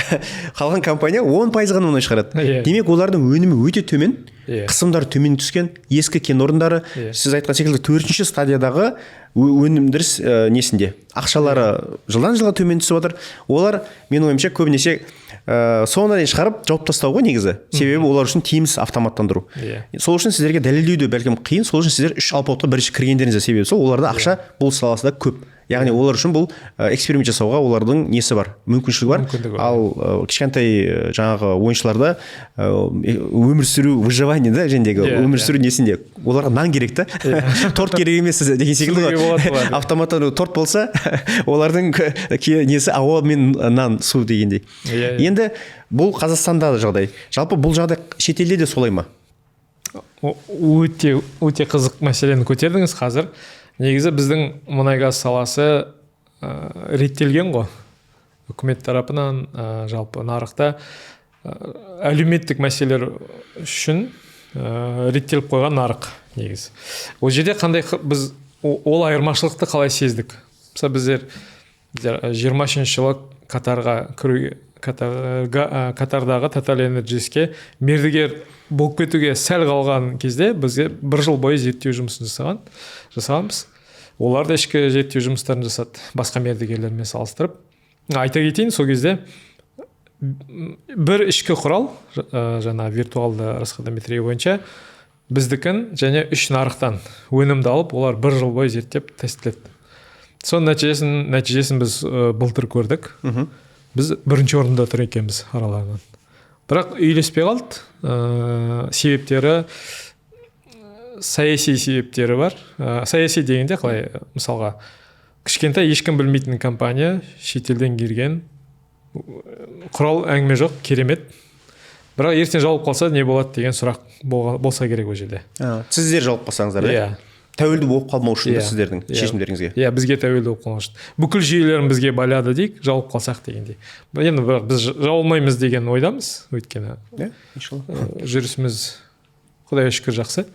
компания 10% ғана мұнай шығарады. Демек, олардың өнімі өте төмен, қысымдары төмен түскен, ескі кен орындары, сіз айтқан секілді төртінші стадиядағы өндіріс несінде ақшалары жылдан жылға төмен түсіп жатыр. Олар, менің ойымша, көбінесе соңына дейін шығарып жауып тастау ғой негізі. Себебі олар үшін тиімсіз автоматтандыру. Сол үшін сіздерге дәлелдеу де бәлкім қиын. Сол үшін сіздер үш алпауытқа бірінші кіргендеріңіздің себебі сол, оларда ақша бұл саласында көп. Яғни олар үшін бұл эксперимент жасауға олардың несі бар, мүмкіншілігі бар. Мүмкіндігі бар. Ал кішкентай жаңағы ойыншыларда өмір сүру, выживание да, жәндегі өмір сүру несінде оларға нан керек та, торт керек емес деген секілді Түсінуге ғой. болады оларды. Автоматтан торт болса, олардың несі ауа мен нан, су дегендей. Иә, иә. Енді бұл Қазақстандағы жағдай. Жалпы бұл жағдай шетелде де солай ма? Өте өте қызық мәселені көтердіңіз қазір. Негізі біздің мұнай газ саласы реттелген ғой үкімет тарапынан, жалпы нарықта әлеуметтік мәселелер үшін реттеліп қойған нарық негізі. Ол жерде қандай біз ол айырмашылықты қалай сездік? Мысалы, біздер 23-жылы Катарға кіруге, Катардағы Total Energies'ке мердігер болып кетуге сәл қалған кезде бізге бір жыл бойы зерттеу жұмысын жасағанбыз. Олар да ішкі зерттеу жұмыстарын жасады, басқа мердігерлермен салыстырып. Айта кетейін, сол кезде бір ішкі құрал, жаңа виртуалды расходометрия бойынша біздікін және үш нарықтан өнімді алып, олар бір жыл бойы зерттеп тестіледі. Соның нәтижесін біз былтыр көрдік. Біз бірінші орында тұр екенбіз араларынан. Бірақ үйлеспей қалды. Себептері, саяси себептері бар. Саяси дегенде қалай, мысалға, кішкентай ешкім білмейтін компания шетелден келген құрал, әңгіме жоқ, керемет. Бірақ ертең жауып қалса не болады деген сұрақ болса керек ол жерде. Сіздер жауып қалсаңыздар, да? Иә. Тәуелді болып қалмау үшін Иә. сіздердің Иә. шешімдеріңізге. Иә, бізге тәуелді болып қалмау үшін. Бүкіл жүйелерін бізге байлады дейік, жауып қалсақ дегендей. Енді бірақ біз жауылмаймыз деген ойдамыз, өйткені Иә, иншалла. Жүрісіміз Құдайға шүкір жақсы.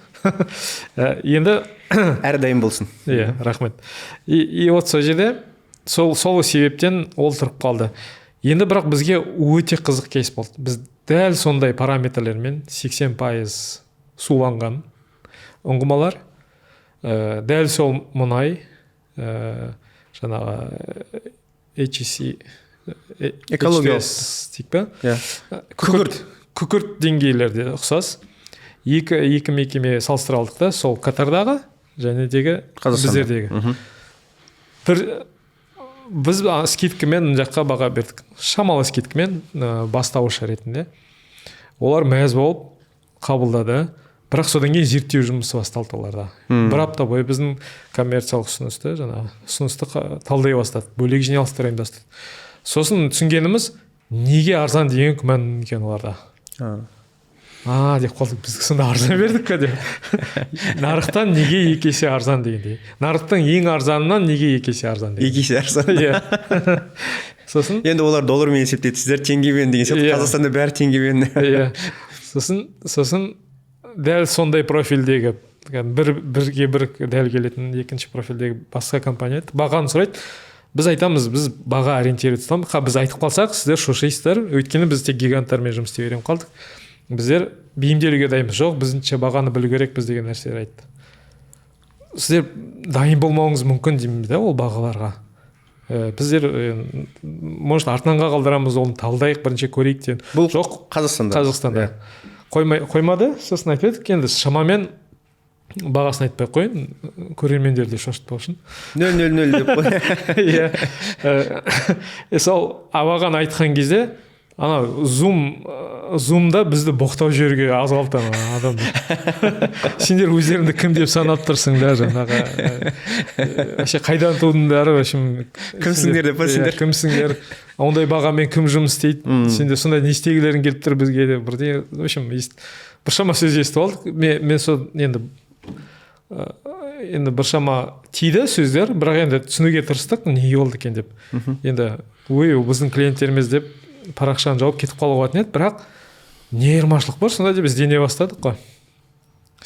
Енді Әрдайым болсын. Иә, рахмет. И вот сол жерде сол себептен ол тұрып қалды. Енді бірақ бізге өте қызық кейс болды. Біз дәл сондай параметрлермен 80% суланған ұңғымалар, дәл сол мұнай, жаңағы HEC, Экологиялық. HTS дейік пе? Иә. Күкірт деңгейлерде ұқсас. Екі мекеме салыстыра алдық та, сол Катардағы және дегі Қазақстанда. біздердегі. Бір Біз скидкамен мына жаққа баға бердік, шамалы скидкамен, бастауыш ретінде. Олар мәз болып қабылдады, бірақ содан кейін зерттеу жұмысы басталды оларда. Бір апта бойы біздің коммерциялық ұсынысты, жаңағы ұсынысты талдай бастады, бөлек жиналыстар ұйымдастырды. Сосын түсінгеніміз, неге арзан деген күмән екен оларда. А деп қалдық, біз сонда арзан бердік пе деп, нарықтан неге екі есе арзан дегендей, нарықтың ең арзанынан неге екі есе арзан деген. Екі есе арзан. Иә, сосын Енді олар доллармен есептейді, сіздер теңгемен деген сияқты. Қазақстанда бәрі теңгемен. Иә, сосын дәл сондай профильдегі, бір бірге бір дәл келетін екінші профильдегі басқа компания еді. Бағаны сұрайды. Біз айтамыз, біз баға ориентироваться етеміз. Біз айтып қалсақ, сіздер шошисыздар, өйткені біз тек гиганттармен жұмыс істей үйреніп қалдық, біздер бейімделуге дайынбыз. Жоқ, біздіңше бағаны білу керекпіз деген нәрселер айтты. Сіздер дайын болмауыңыз мүмкін деймін да ол бағаларға. Біздер может, артынанға қалдырамыз, оны талдайық, бірінші көрейік деген. Бұл Жоқ. Қазақстанда? Қазақстанда. Қоймай, қоймады. Сосын айтып едік, енді шамамен бағасын айтпай ақ қояйын, көрермендерді шошытпау үшін. 0,00 деп қой. Иә. Сол бағаны айтқан кезде ана зумда бізді боқтап жіберуге аз қалды ана адамдар. Сендер өздеріңді кім деп санап тұрсыңдар, жаңағы, вообще қайдан тудыңдар, в общем? Кімсіңдер деп па Иә, сендер? Кімсіңдер, ондай бағамен кім жұмыс істейді, сендер сондай не істегілерің келіп тұр бізге деп бірдеңе, в общем, біршама сөз естіп алдық. Мен сол енді біршама тиді сөздер, бірақ енді түсінуге тырыстық, неге болды екен деп. Енді ой, ол біздің клиенттеріміз деп парақшаны жауып кетіп қалуға болатын еді, бірақ не айырмашылық бар сонда деп іздене бастадық қой.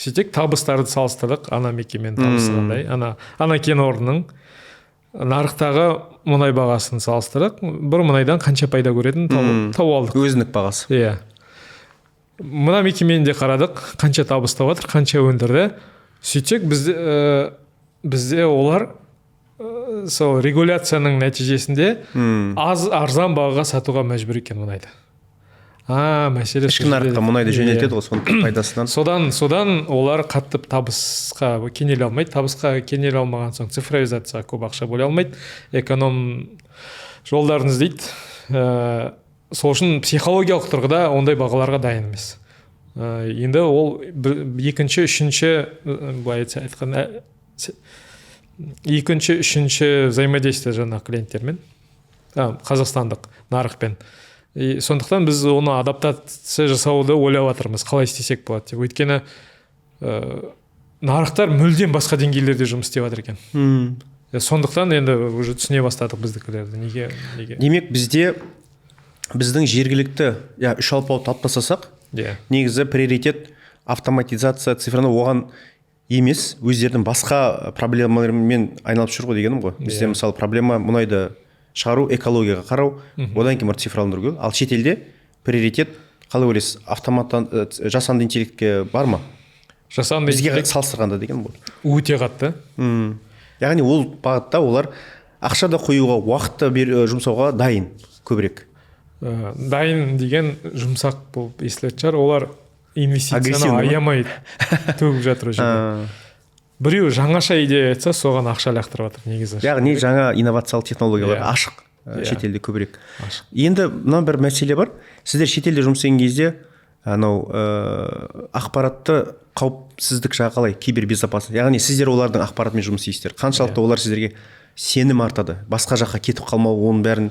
Сөйтсек, табыстарды салыстырдық, ана мекеменің табысы қандай, ана кен орнының нарықтағы мұнай бағасын салыстырдық, бір мұнайдан қанша пайда көретінін тауып алдық. Өзіндік бағасы. Иә. Мына мекемені де қарадық, қанша табыс тауып жатыр, қанша өндірді. Сөйтсек, бізде олар сол регуляцияның нәтижесінде аз арзан бағаға сатуға мәжбүр екен мұнайды. А мәселе Ішкі сол жерде. нарыққа мұнайды Иә. жөнелтеді ғой, соның пайдасынан. Содан олар қатты табысқа кенеле алмайды. Табысқа кенеле алмаған соң, цифровизацияға көп ақша бөле алмайды, эконом жолдарын іздейді. Сол үшін психологиялық тұрғыда ондай бағаларға дайын емес. Енді ол екінші, үшінші, былай айтқанда, екінші, үшінші взаимодействие жаңағы клиенттермен, қазақстандық нарықпен. И сондықтан біз оны адаптация жасауды ойлап жатырмыз, қалай істесек болады деп. Өйткені нарықтар мүлдем басқа деңгейлерде жұмыс істеп жатыр екен. Сондықтан енді уже түсіне бастадық біздікілерді, неге. Демек, бізде біздің жергілікті, иә, үш алпауытты алып тастасақ, негізі приоритет автоматизация, цифраны оған емес, өздерінің басқа проблемаларымен айналып жүр ғой дегенім ғой. Бізде мысалы, проблема мұнайды шығару, экологияға қарау, одан кейін барып цифрландыру керек. Ал шетелде приоритет, қалай ойлайсыз, автоматтан, жасанды интеллектке бар ма? Жасанды Бізге интеллект салыстырғанда деген ғой. Өте қатты. Яғни ол бағытта олар ақша да қоюға, уақыт та жұмсауға дайын көбірек. Дайын деген жұмсақ болып естілетін шығар. Олар инвестицияны Агрессивный ма? аямай төгіп жатыр ол жерде. Біреу жаңаша идея айтса, соған ақша лақтырып жатыр негізі. Яғни жаңа инновациялық технологиялар ашық, шетелде көбірек. Ашық. Енді мына бір мәселе бар. Сіздер шетелде жұмыс істеген кезде анау ақпаратты қауіпсіздік жағы қалай, кибербезопасность, яғни сіздер олардың ақпаратымен жұмыс істейсіздер, қаншалықты олар сіздерге сенім артады, басқа жаққа кетіп қалмау, оның бәрін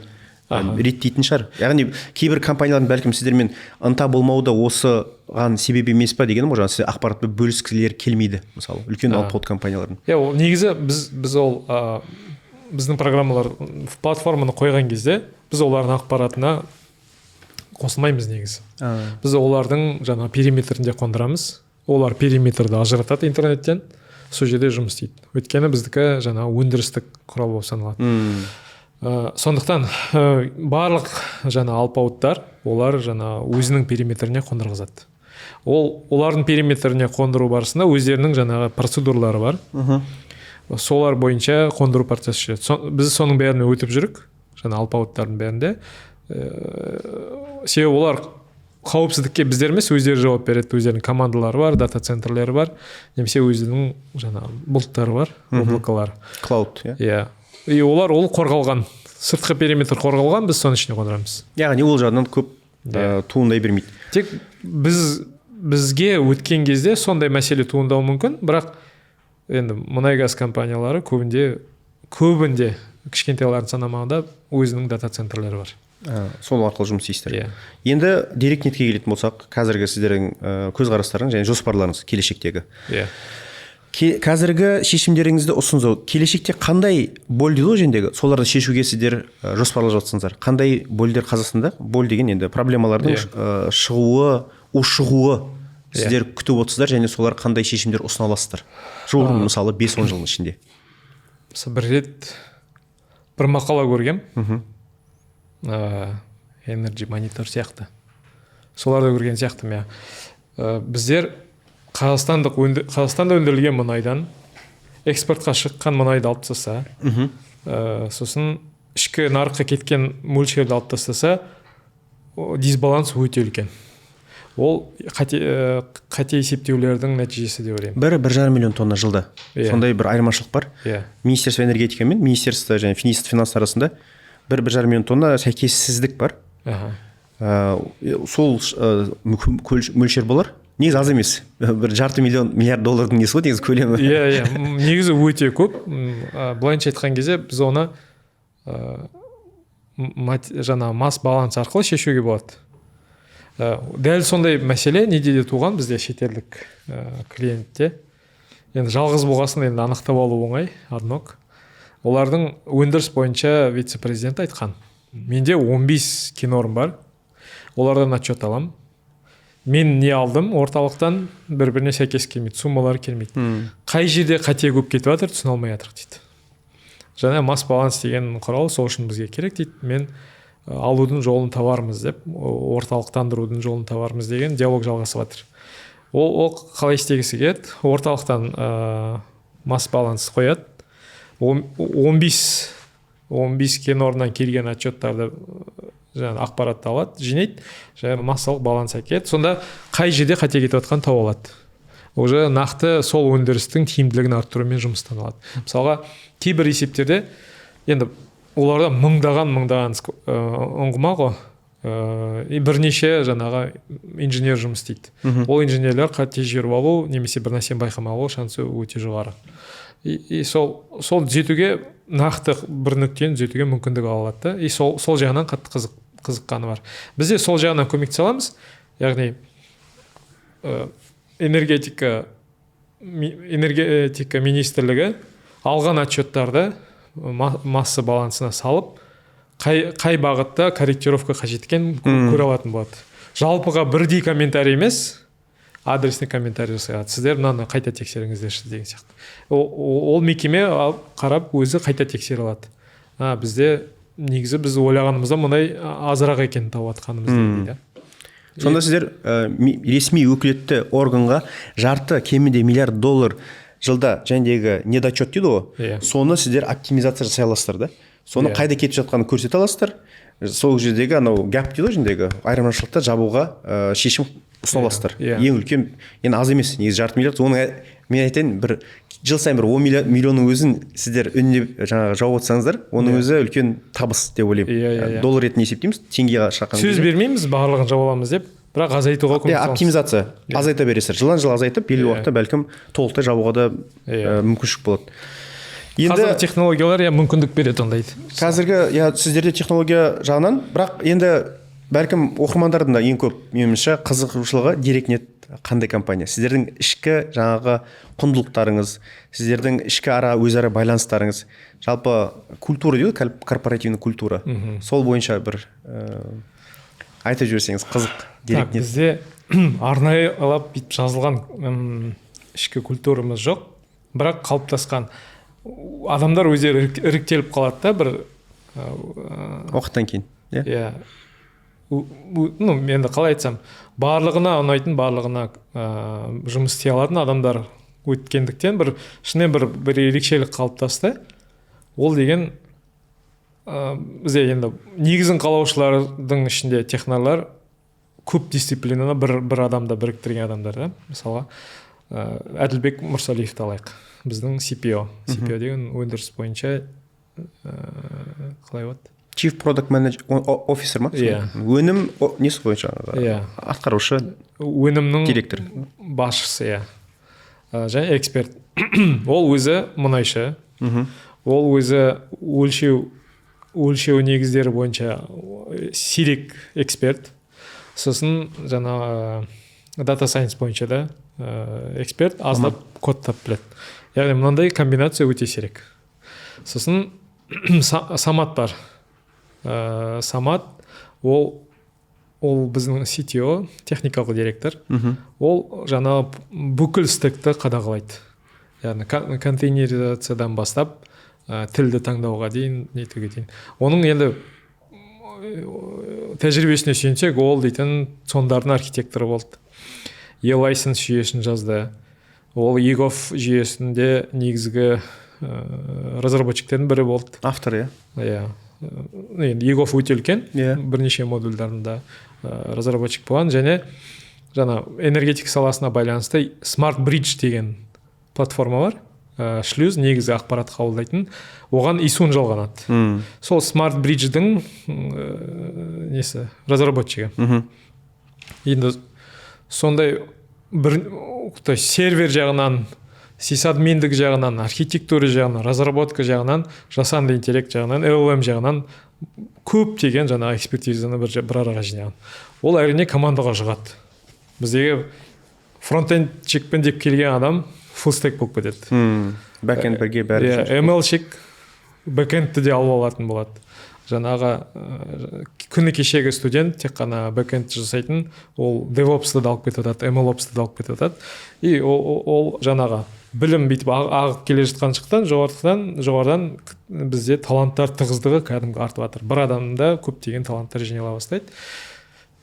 реттейтін шығар. Яғни кейбір компаниялардың бәлкім сіздермен ынта болмауы да осыған себеп емес па дегенім ғой. Жаңа сіз ақпаратпен бөліскілері келмейді, мысалы, үлкен алпауыт компаниялардың. Иә, ол негізі біз ол біздің программалар в платформаны қойған кезде біз олардың ақпаратына қосылмаймыз негізі. Біз олардың жаңа периметрінде қондырамыз, олар периметрді ажыратады интернеттен, сол жерде жұмыс істейді, өйткені біздікі жаңа өндірістік құрал болып саналады. Сондықтан барлық жаңа алпауыттар, олар жаңа өзінің периметріне қондырғызады. Ол олардың периметріне қондыру барысында өздерінің жаңағы процедуралары бар. Солар бойынша қондыру процесі жүреді. Біз соның бәріне өтіп жүрік, жаңа алпауыттардың бәрінде. Себебі олар қауіпсіздікке біздер емес, өздері жауап береді. Өздерінің командалары бар, дата центрлері бар, немесе өзінің жаңа бұлттары бар, облакалары. Cloud, иә? Иә. И олар ол қорғалған. Сыртқы периметр қорғалған, біз соның ішіне қондырамыз. Яғни ол жағынан көп туындай бермейді. Тек бізге өткен кезде сондай мәселе туындауы мүмкін, бірақ енді мұнай газ компаниялары көбінде, кішкентайларын санамағанда, өзінің дата центрлері бар. Сол арқылы жұмыс істейсіздер. Иә. Енді Дерекнетке келетін болсақ, қазіргі сіздердің көзқарастарыңыз және жоспарларыңыз келешектегі. Қазіргі шешімдеріңізді ұсыныңыз. Келешекте қандай боль дейді ғой жендегі, соларды шешуге сіздер жоспарлап жатсыңыздар? Қандай больдер Қазақстанда? Боль деген енді проблемалардың шығуы, ушығуы сіздер күтіп отырсыздар және солар қандай шешімдер ұсына аласыздар? Жуырдың, мысалы, 5-10 жылдың ішінде. Мысалы, бір рет бір мақала көргем. Energy Monitor сияқты. Соларды көрген сияқтымын, иә. Біздер Қазақстанда өндірілген мұнайдан экспортқа шыққан мұнайды алып тастаса, сосын ішкі нарыққа кеткен мөлшерді алып тастаса, дисбаланс өте үлкен. Ол қате есептеулердің нәтижесі деп ойлаймын. 1-1,5 миллион тонна жылда. Иә. Сондай бір айырмашылық бар. Иә. Министерство энергетика мен министерство және финанс арасында 1-1,5 миллион тонна сәйкессіздік бар. Сол мөлшер болар. Негізі аз емес. Бір жарты миллион миллиард доллардың несі ғой негізі көлемі. Иә, негізі өте көп. Былайынша айтқан кезде, біз оны жаңағы мас баланс арқылы шешуге болады. Дәл сондай мәселе неде де туған бізде, шетелдік клиентте. Енді жалғыз болғасын, енді анықтап алу оңай, ADNOC. Олардың өндіріс бойынша вице-президенті айтқан: менде 15 кенорын бар, олардан отчет алам, мен не алдым орталықтан, бір біріне сәйкес келмейді, суммалар келмейді. Қай жерде қате көп кетіп жатыр, түсіне алмай жатырық дейді. Жаңа мас баланс деген құрал сол үшін бізге керек дейді. Мен алудың жолын табармыз деп, орталықтандырудың жолын табармыз деген диалог жалғасып жатыр. Ол қалай істегісі келеді? Орталықтан мас баланс қояды, 15 кен орнынан келген отчеттарды, жаңағы ақпаратты алады, жинайды және массалық баланс әкеледі. Сонда қай жерде қате кетіп жатқанын тауып алады, уже нақты сол өндірістің тиімділігін арттырумен жұмыстана алады. Мысалға, кейбір есептерде енді оларда мыңдаған мыңдаған ұңғыма ғой, и бірнеше жаңағы инженер жұмыс істейді. Ол инженерлер қате жіберіп алу немесе бір нәрсені байқамай алу шансы өте жоғары. И сол түзетуге, нақты бір нүктені түзетуге мүмкіндік ала алады да. И сол жағынан қатты қызыққаны бар. Бізде сол жағынан көмектесе аламыз, яғни энергетика министрлігі алған отчеттарды масса балансына салып, қай бағытта корректировка қажет екенін көре алатын болады. Жалпыға бірдей комментарий емес, адресный комментарий жасай алады: сіздер мынаны қайта тексеріңіздерші деген сияқты. Ол мекеме алып, қарап, өзі қайта тексере алады. А бізде негізі біз ойлағанымыздан мұнай азырақ екенін тауып жатқанымыз дейді. Сонда сіздер ресми өкілетті органға жарты кемінде миллиард доллар жылда жәндегі недочет дейді ғой, Иә. соны сіздер оптимизация жасай аласыздар да, соны Иә. қайда кетіп жатқанын көрсете аласыздар, сол жердегі анау gap дейді ғой, жәндегі айырмашылықты жабуға шешім ұсына аласыздар. Иә. Ең үлкен, енді аз емес негізі жарты миллиард. Оның мен айтайын, бір жыл сайын бір 10 миллионның өзін сіздер үнемдеп, жаңағы жауып отырсаңыздар, оның өзі үлкен табыс деп ойлаймын. Иә, иә, иә. Доллар ретінде есептейміз, теңгеге шаққан Сөз кезде. бермейміз барлығын жаба аламыз деп, бірақ азайтуға Иә, көмектесе аламыз. оптимизация, азайта бересіздер, жылдан жылға азайтып, белгілі уақытта бәлкім толықтай жабуға да мүмкіншілік болады енді. Қазіргі технологиялар, иә, мүмкіндік береді ондайды. Қазіргі, иә, сіздерде технология жағынан, бірақ енді бәлкім оқырмандардың да ең көп, меніңше, қызығушылығы: Дерекнет қандай компания, сіздердің ішкі жаңағы құндылықтарыңыз, сіздердің ішкі ара өзара байланыстарыңыз, жалпы культура дейді ғой, корпоративный культура, сол бойынша бір айтып жіберсеңіз, қызық. Так, Дерекнет. Бізде арнайылап бүйтіп жазылған ішкі культурамыз жоқ, бірақ қалыптасқан, адамдар өздері іріктеліп қалады да бір Уақыттан кейін, иә. Иә. Ну, енді қалай айтсам, барлығына ұнайтын, барлығына жұмыс істей алатын адамдар өткендіктен, бір шынымен бір ерекшелік қалыптасты. Ол деген бізде енді негізін қалаушылардың ішінде технарлар көп дисциплинаны бір адамда біріктірген адамдар да. Мысалға, Әділбек Мұрсалиевті алайық, біздің CPO. CPO деген өндіріс бойынша Қалай болады? Chief Product Manager Officer ма? Иә. Өнім несі ғой жаңағы? Иә. Атқарушы өнімнің директор. Басшысы, иә. Және эксперт. Ол өзі мұнайшы. Ол өзі өлшеу негіздері бойынша сирек эксперт. Сосын жаңағы data science бойынша да эксперт, аздап кодтап біледі. Яғни мынандай комбинация өте сирек. Сосын Самат бар. Самат ол біздің CTO, техникалық директор. Ол жаңағы бүкіл стекті қадағалайды, яғни контейнеризациядан бастап тілді таңдауға дейін, нетуге дейін. Оның енді тәжірибесіне сүйенсек, ол дейтін ЦОНдардың архитекторы болды, e-license жүйесін жазды, ол eGov жүйесінде негізгі разработчиктердің бірі болды. Автор, иә? Иә. Енді eGov өте үлкен, бірнеше модульдарында разработчик болған. Және жаңа энергетика саласына байланысты Smart Bridge деген платформа бар, шлюз, негізгі ақпарат қабылдайтын, оған ИСУН жалғанады. Сол Smart Bridge'дің несі, разработчигі. Енді сондай бір, то есть сервер жағынан, сисадминдік жағынан, архитектура жағынан, разработка жағынан, жасанды интеллект жағынан, LLM жағынан көптеген жаңағы экспертизаны бір араға жинаған. Ол, әрине, командаға жұғады. Біздегі фронтендчикпін деп келген адам full stack болып кетеді. Бэкенд бірге бәрі. Иә, ML-щик бэкэндті де алып алатын болады. Жаңағы күні кешегі студент тек қана бэкэнд жасайтын, ол DevOps-ты да алып кетіп жатады, MLOps-ты да алып кетіп жатады. И ол жаңағы білім бүйтіп ағып келе жатқандықтан, жоғарыдан бізде таланттар тығыздығы кәдімгі артып жатыр. Бір адамда көптеген таланттар жинала бастайды.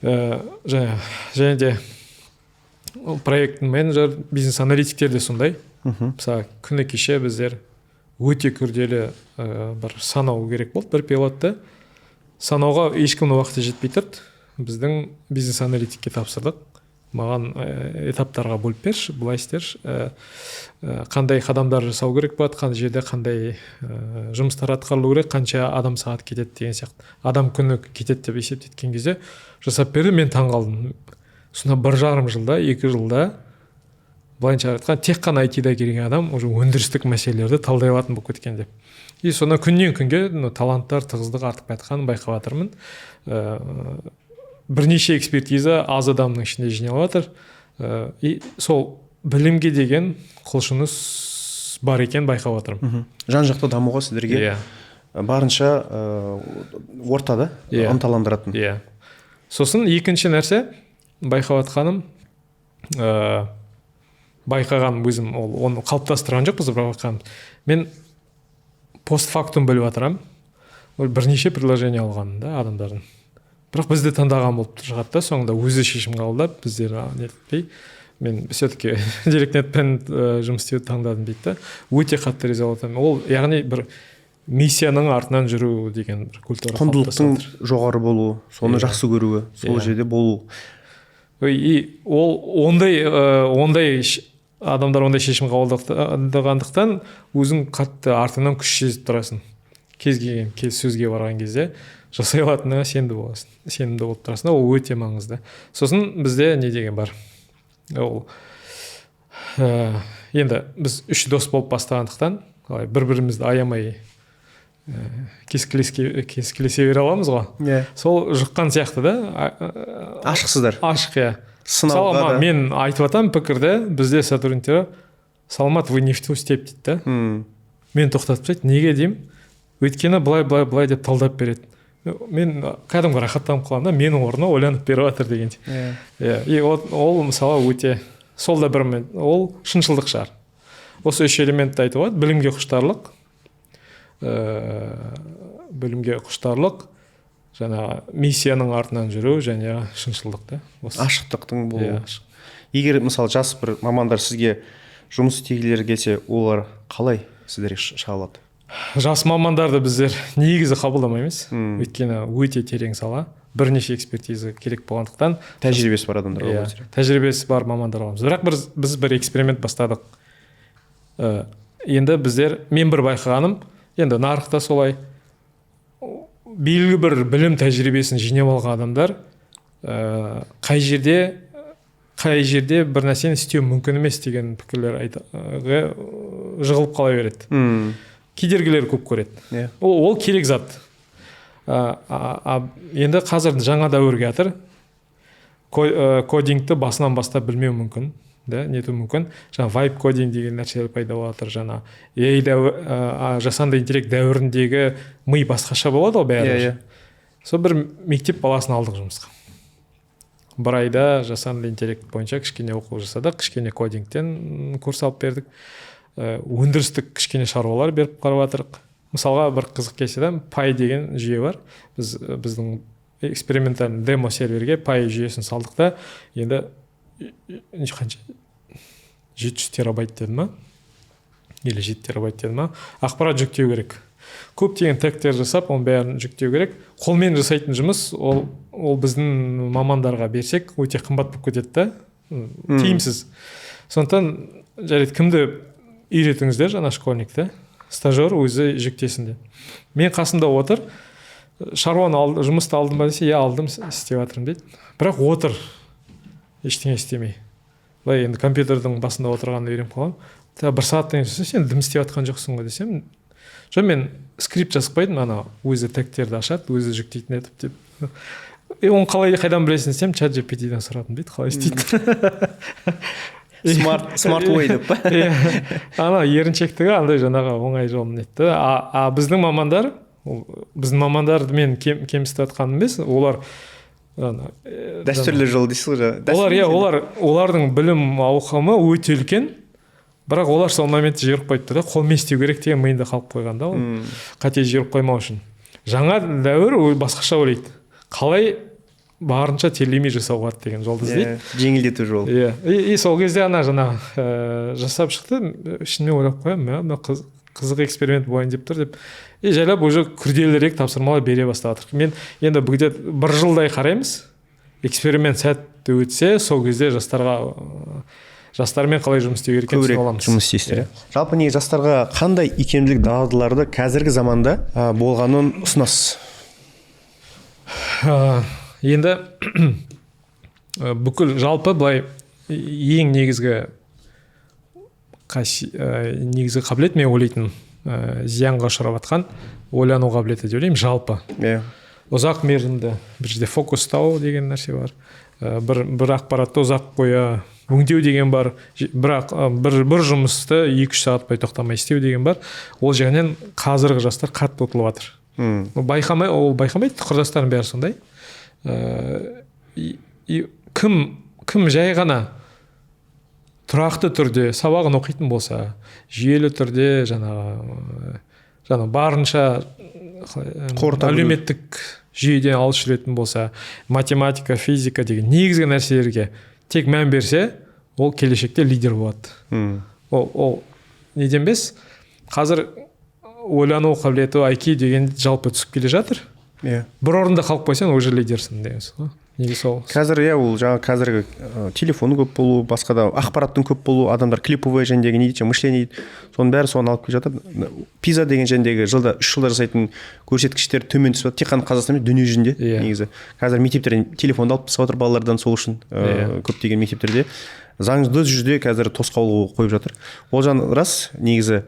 Және де проект менеджер, бизнес аналитиктер де сондай. Мысалы, күні кеше біздер өте күрделі бір санау керек болды, бір пилотты санауға ешкімнің уақыты жетпей тұрды. Біздің бизнес аналитикке тапсырдық: маған этаптарға бөліп берші, былай істерші, қандай қадамдар жасау керек болады, қандай жерде қандай жұмыстар атқарылу керек, қанша адам сағат кетеді деген сияқты, адам күні кетеді деп есептеткен кезде жасап берді. Мен таңғалдым. Сонда 1,5 жылда, 2 жылда, былайынша айтқан, тек қана айтида келген адам уже өндірістік мәселелерді талдай алатын болып кеткен деп. И содан күннен күнге, ну, таланттар тығыздығы артып жатқанын байқап жатырмын. Бірнеше экспертиза аз адамның ішінде жиналып жатыр. И сол білімге деген құлшыныс бар екенін байқап жатырмын. Жан жақты дамуға сіздерге барынша ортада ынталандыратын. Иә. Сосын екінші нәрсе байқап жатқаным, байқағаным өзім, ол оны қалыптастырған жоқпыз, бірақ байқағаным, мен постфактум біліп жатырамын, ол бірнеше предложение алғанын да адамдардың, бірақ бізді таңдаған болып шығады да. Соңында өзі шешім қабылдап, біздер нетпей, мен все таки Директнетпен жұмыс істеуді таңдадым дейді да. Өте қатты риза болып жатырмын. Ол, яғни, бір миссияның артынан жүру деген бір культура Құндылықтың қалыптасып жатыр. жоғары болуы, соны жақсы көруі, сол жерде болу. И ол ондай адамдар ондай шешім қабылдағандықтан, өзің қатты артыңнан күш сезіп тұрасың. Кез келген келіссөзге барған кезде жасай алатыныңа сенімді боласың, сенімді болып тұрасың да. Ол өте маңызды. Сосын бізде не деген бар, ол енді біз үш дос болып бастағандықтан, қалай, бір бірімізді аямай кескілесе бере аламыз ғой. Сол жұққан сияқты да. Ашықсыздар. Ашық, иә. Сынауға Мысалы, да. мен айтып жатамын пікірді, бізде сотрудниктер: «Саламат, вы не в ту степь», — дейді да. Мен тоқтатып тастайды. «Неге?» — деймін. «Өйткені былай, былай, былай», — деп талдап береді. Мен кәдімгі рахаттанып қаламын да, менің орныма ойланып беріп жатыр дегендей. Иә, и ол мысалы өте, сол да бір ол шыншылдық шығар. Осы үш элементті айтуға болады: білімге құштарлық, жаңағы миссияның артынан жүру және шыншылдық та осы. Ашықтықтың болуы. Иә. Егер, мысалы, жас бір мамандар сізге жұмыс істегілері келсе, олар қалай сіздерге шыға алады? Жас мамандарды біздер негізі қабылдамаймыз, өйткені өте терең сала, бірнеше экспертиза керек болғандықтан. Тәжірибесі бар адамдар Иә, болу керек. Тәжірибесі бар мамандар аламыз. Бірақ біз бір эксперимент бастадық. Енді біздер, мен бір байқағаным, енді нарықта солай. Белгілі бір білім, тәжірибесін жинап алған адамдар қай жерде бір нәрсені істеу мүмкін емес деген пікірлер жығылып қала береді. Кедергілер көп көреді. Ол керек зат. А енді қазір жаңа дәуір келатыр. Кодингті басынан бастап білмеу мүмкін да, нету мүмкін. Жаңа vibe coding деген нәрселер пайда болып жатыр. Жаңа AI дәуір, жасанды интеллект дәуіріндегі ми басқаша болады ғой бәрібір. иә иә Сол бір мектеп баласын алдық жұмысқа. Бір айда жасанды интеллект бойынша кішкене оқу жасадық, кішкене кодингтен курс алып бердік, өндірістік кішкене шаруалар беріп қарап жатырық. Мысалға, бір қызық кейс, Pi деген жүйе бар. Біз біздің экспериментальный демо серверге Pi жүйесін салдық та, енді қанша, 700 терабайт деді ма или 7 терабайт деді ма, ақпарат жүктеу керек. Көптеген тегтер жасап, оның бәрін жүктеу керек. Қолмен жасайтын жұмыс ол. Ол біздің мамандарға берсек, өте қымбат болып кетеді да, тиімсіз. Сондықтан жарайды, кімді үйретіңіздер, жаңа школьникті, стажер өзі жүктесін деп. Мен қасымда отыр, шаруаны ал, жұмысты алдым ба десе, иә, алдым, істеп жатырмын дейді. Бірақ отыр ештеңе істемей. Былай енді компьютердің басында отырғанды үйреніп қалғанмын. Бір сағаттан кейін, сен дым істеп жатқан жоқсың ғой десем, жоқ, мен скрипт жазып қойдым, ана өзі тегтерді ашады, өзі жүктейтін етіп деп. И оны қалай, қайдан білесің десем, ChatGPT-ден сұрадым дейді, қалай істейді. Smart way деп па? Иә, ана еріншектігі андай, жаңағы оңай жолын нетті. А біздің мамандар, ол біздің мамандарды мен кемсітіп жатқаным емес, олар ана, Дәстүрлі жол дейсіз ғой жаңа. Олар, иә, олардың білім ауқымы өте үлкен, бірақ олар сол моментте жіберіп қойыпты да, қолмен істеу керек деген миында қалып қойған да. Ол қате жіберіп қоймау үшін. Жаңа дәуір ол басқаша ойлайды, қалай барынша терлемей жасауға болады деген жолды іздейді. Иә, жеңілдету жол. Иә, и сол кезде ана жаңағы жасап шықты. Ішімнен ойлап қоямын: мә, мына қызық эксперимент болайын деп тұр деп. И жайлап уже күрделірек тапсырмалар бере бастап жатырмық. Мен енді где бір жылдай қараймыз, эксперимент сәтті өтсе, сол кезде жастарға, жастармен қалай жұмыс істеу керек екенін Көбірек түсініп аламыз. жұмыс істейсіздер, иә. Жалпы неге жастарға қандай икемділік дағдыларды қазіргі заманда болғанын ұсынасыз? Енді бүкіл жалпы былай ең негізгі негізгі қабілет, мен ойлайтын, зиянға ұшырап жатқан ойлану қабілеті деп ойлаймын жалпы. Ұзақ мерзімді бір жерде фокустау деген нәрсе бар. Бір ақпаратты ұзақ бойы өңдеу деген бар. Бірақ бір жұмысты 2-3 сағат бойы тоқтамай істеу деген бар. Ол жағынан қазіргі жастар қатты ұтылып жатыр. Ол байқамай, ол байқамайды, құрдастарым бәрі сондай. И кім жай ғана тұрақты түрде сабағын оқитын болса, жүйелі түрде жаңағы жаңа барынша қалай, Қорыта білу. әлеуметтік жүйеден алыс жүретін болса, математика, физика деген негізгі нәрселерге тек мән берсе, ол келешекте лидер болады. Ол неден емес, қазір ойлану қабілеті, IQ деген жалпы түсіп келе жатыр. Бір орында қалып қойсаң, уже лидерсің деген сөз ғой. Неге сол? Қазір, иә, ол жаңа қазіргі телефоны көп болу, басқа да ақпараттың көп болуы, адамдар клиповый жәндегі не дейді, мышление дейді, соның бәрі соны алып келе жатыр. ПИЗа деген жәндегі жылда, 3 жылда жасайтын көрсеткіштер төмен түсіп жатыр, тек қана Қазақстан емес, дүние жүзінде. Негізі қазір мектептерден телефонды алып тастап жатыр балалардан, сол үшін көптеген мектептерде заңды жүзде қазір тосқауыл қойып жатыр. Ол жағы рас. Негізі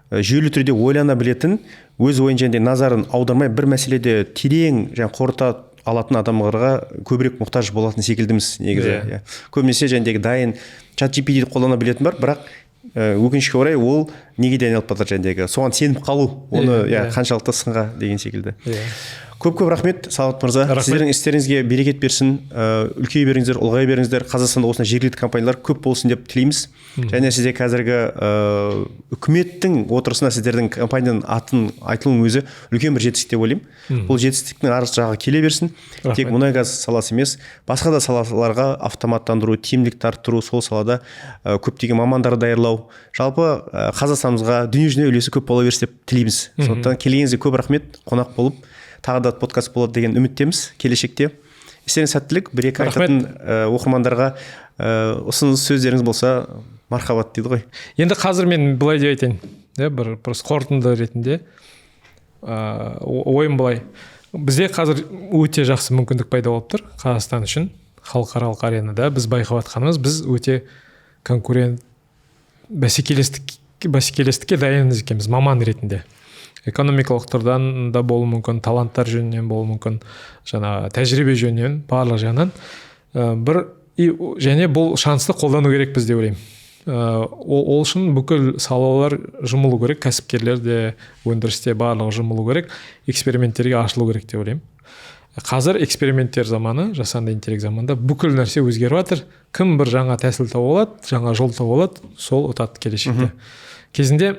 жүйелі түрде ойлана білетін, өз ойын және назарын аудармай, бір мәселеде терең және қорыта алатын адамдарға көбірек мұқтаж болатын секілдіміз негізі. Иә. Көбінесе жәндегі дайын ChatGPT қолдана білетін бар, бірақ өкінішке орай, ол неге де айналып жатыр, жәндегі соған сеніп қалу оны, иә, қаншалықты сынға деген секілді. Көп көп рахмет, Саламат мырза. Рахмет. Сіздердің істеріңізге берекет берсін, үлкейе беріңіздер, ұлғая беріңіздер. Қазақстанда осындай жергілікті компаниялар көп болсын деп тілейміз. Және сізде қазіргі үкіметтің отырысына сіздердің компанияның атын айтылуының өзі үлкен бір жетістік деп ойлаймын. Бұл жетістіктің ар жағы келе берсін. Рахмет. Тек мұнай газ саласы емес, басқа да салаларға автоматтандыру, тиімділікті арттыру, сол салада көптеген мамандар даярлау, жалпы Қазақстанымызға, дүниежүзіне үлесі көп бола берсін деп тілейміз. Сондықтан келгеніңізге көп рахмет, қонақ болып. Тағы да подкаст болады деген үміттеміз келешекте. Істеріңізге сәттілік. Бір екі Рахмет. айтатын оқырмандарға ұсыныс сөздеріңіз болса, мархабат дейді ғой. Енді қазір мен былай деп айтайын, иә, бір просто қорытынды ретінде, ойым былай: Бізде қазір өте жақсы мүмкіндік пайда болып тұр Қазақстан үшін халықаралық аренада. Біз байқап жатқанымыз, біз өте конкурент, бәсекелестікке дайын екенбіз маман ретінде. Экономикалық тұрғыдан да болуы мүмкін, таланттар жөнінен болуы мүмкін, жаңағы тәжірибе жөнінен, барлық жағынан. Бір и және бұл шансты қолдану керекпіз деп ойлаймын. Ол үшін бүкіл салалар жұмылу керек, кәсіпкерлер де, өндірісте барлығы жұмылу керек, эксперименттерге ашылу керек деп ойлаймын. Қазір эксперименттер заманы, жасанды интеллект заманында бүкіл нәрсе өзгеріп жатыр. Кім бір жаңа тәсіл тауып алады, жаңа жол тауып алады, сол ұтады келешекте. Кезінде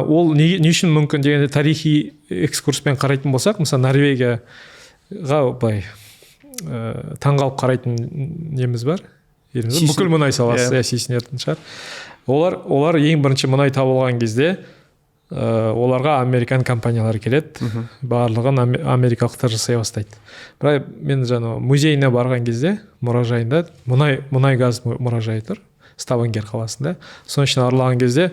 ол не үшін мүмкін дегенде, тарихи экскурспен қарайтын болсақ, мысалы, Норвегияға былай таңғалып қарайтын неміз бар еліміз бар. Бүкіл мұнай саласы, иә, сүйсінетін шығар. Олар ең бірінші мұнай табылған кезде оларға американ компаниялары келеді, барлығын америкалықтар жасай бастайды. Бірақ мен жаңа музейіне барған кезде, мұражайында, мұнай газ мұражайы тұр Ставангер қаласында, соның ішін аралаған кезде,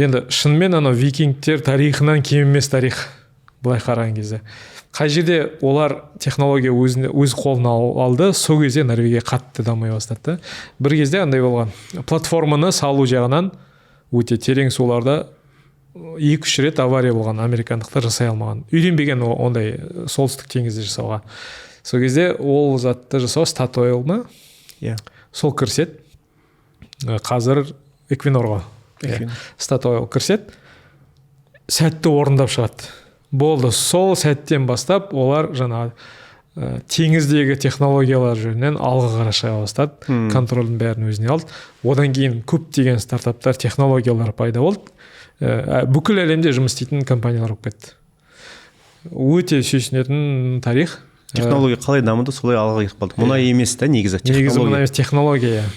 енді шынымен анау викингтер тарихынан кем емес тарих. Былай қараған кезде, қай жерде олар технология өзіне, өз қолына алды, сол кезде Норвегия қатты дами бастады да. Бір кезде андай болған, платформаны салу жағынан өте терең суларда 2-3 рет авария болған, американдықтар жасай алмаған, үйренбеген ондай солтүстік теңізде жасауға. Сол кезде ол затты жасау Статойл ма? Иә. Сол кіріседі. Қазір Эквинорға. Эквинор. Статойл кіріседі, сәтті орындап шығады, болды. Сол сәттен бастап олар жаңағы теңіздегі технологиялар жөнінен алға қарай шыға бастады. Контрольдің бәрін өзіне алды. Одан кейін көптеген стартаптар, технологиялар пайда болды. Бүкіл әлемде жұмыс істейтін компаниялар болып кетті. Өте сүйсінетін тарих. Технология қалай дамыды, солай алға кетіп қалды. Мұнай емес та негізі. Негізі технология. Мұнай емес, технология, иә.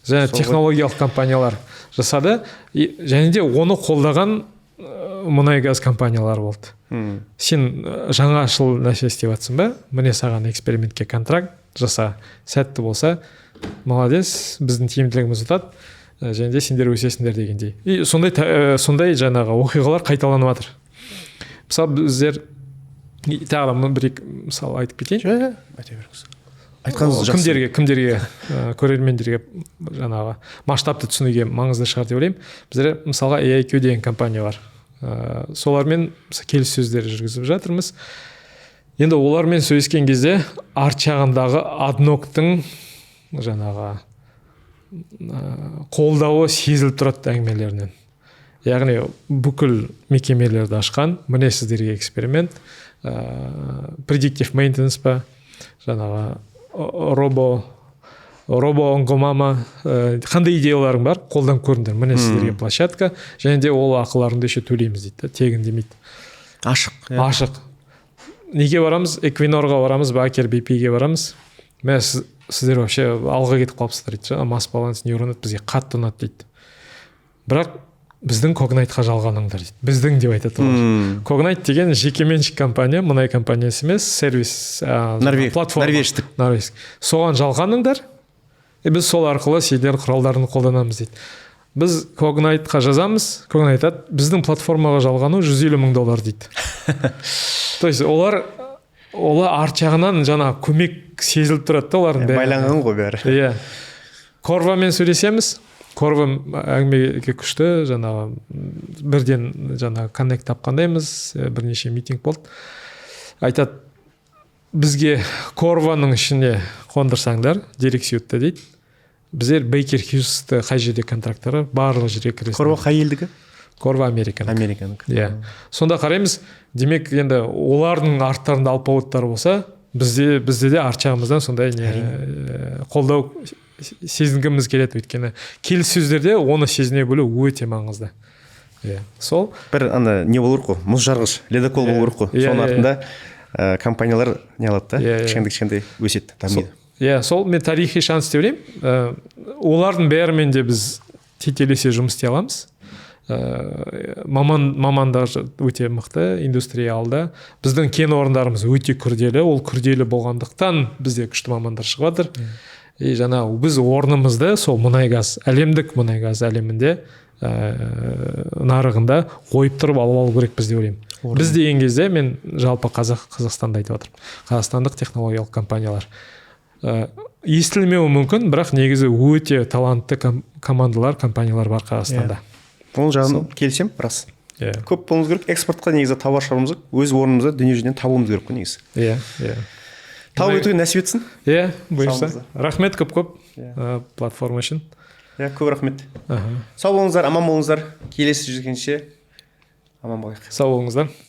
Және Сол ғой. технологиялық компаниялар жасады. И және де оны қолдаған мұнай газ компаниялары болды. Сен жаңашыл нәрсе істеп жатрсың ба, міне саған экспериментке контракт жаса, сәтті болса, молодец, біздің тиімділігіміз ұтады, және де сендер өсесіңдер дегендей. И сондай жаңағы оқиғалар қайталанып жатыр. Мысалы, біздер тағы да бір екі мысал айтып кетейін. Жо, айта беріңіз, айтқаныңыз жақсы. Кімдерге, көрермендерге жаңағы масштабты түсінуге маңызды шығар деп ойлаймын. Біздер, мысалға, AIQ деген компания бар, солармен келіссөздер жүргізіп жатырмыз. Енді олармен сөйлескен кезде арт жағындағы Адноктың жаңағы қолдауы сезіліп тұрады әңгімелерінен. Яғни бүкіл мекемелерді ашқан, міне сіздерге эксперимент, predictive maintenance па, жаңағы робо ұңғыма ма, қандай идеяларың бар, қолданып көріңдер, міне сіздерге площадка, және де ол ақыларыңды еще төлейміз дейді да, тегін демейді. Ашық, иә. Ашық. Неге барамыз? Эквинорға барамыз, Бакер BPге барамыз. Мә, сіздер вообще алға кетіп қалыпсыздар дейді. Жаңа Mass Balance, Neuronet бізге қатты ұнады дейді, бірақ біздің Когнайтқа жалғаныңдар дейді. Біздің деп айтады олар. Когнайт деген жекеменшік компания, мұнай компаниясы емес, сервис, платформа. Норвеждік. Норвеж. Соған жалғаныңдар, и біз сол арқылы сендер құралдарын қолданамыз дейді. Біз Когнайтқа жазамыз, Когнайт айтады, біздің платформаға жалғану 150 мың доллар дейді. То есть олар арт жағынан жаңа көмек сезіліп тұрады да олардың бәрі. Байланған ғой бәрі. Иә. Корвамен сөйлесеміз. Корва әңгімеге күшті, жаңағы бірден жаңағы коннект тапқандаймыз, бірнеше митинг болды. Айтады, бізге Корваның ішіне қондырсаңдар Дирексьютті дейді, біздер Бейкер Хьюзті қай жерде контракттары, барлық жерге кіресіңдер. Корва қай елдікі? Корва американікі. Американікі. Иә. Сонда қараймыз, демек, енді олардың арттарында алпауыттар болса, бізде де арт жағымыздан сондай не, қолдау сезінгіміз келеді, өйткені келіссөздерде оны сезіне білу өте маңызды. Иә, сол. Бір ана не болу керек қой, мұз жарғыш, ледокол болу керек қой. Иә, Соның иә, артында компаниялар не алады да, Иә, иә. кішкентай кішкентай өседі, дамиды. Иә, сол мен тарихи шанс деп ойлаймын. Олардың бәрімен де біз тетелесе жұмыс істей аламыз. Мамандар өте мықты, индустрия алда. Біздің кен орындарымыз өте күрделі, ол күрделі болғандықтан бізде күшті мамандар шығып жатыр. И жаңа біз орнымызды сол мұнай газ, әлемдік мұнай газ әлемінде, нарығында қойып тұрып алып алу керекпіз деп ойлаймын. Біз деген кезде мен жалпы Қазақстанды айтып жатырмын, қазақстандық технологиялық компаниялар. Естілмеуі мүмкін, бірақ негізі өте талантты командалар, компаниялар бар Қазақстанда. Ол жағын келісемін, рас. Көп болуымыз керек, экспортқа негізі тауар шығаруымыз керек, өз орнымызды дүниежүзінен табуымыз керек қой негізі. иә иә Тауып өтуге нәсіп етсін. Иә, бұйырса. Сау. Рахмет көп көп платформа үшін. Иә, көп рахмет. Аха. Сау болыңыздар, аман болыңыздар, келесі жүздескенше аман болайық. Сау болыңыздар.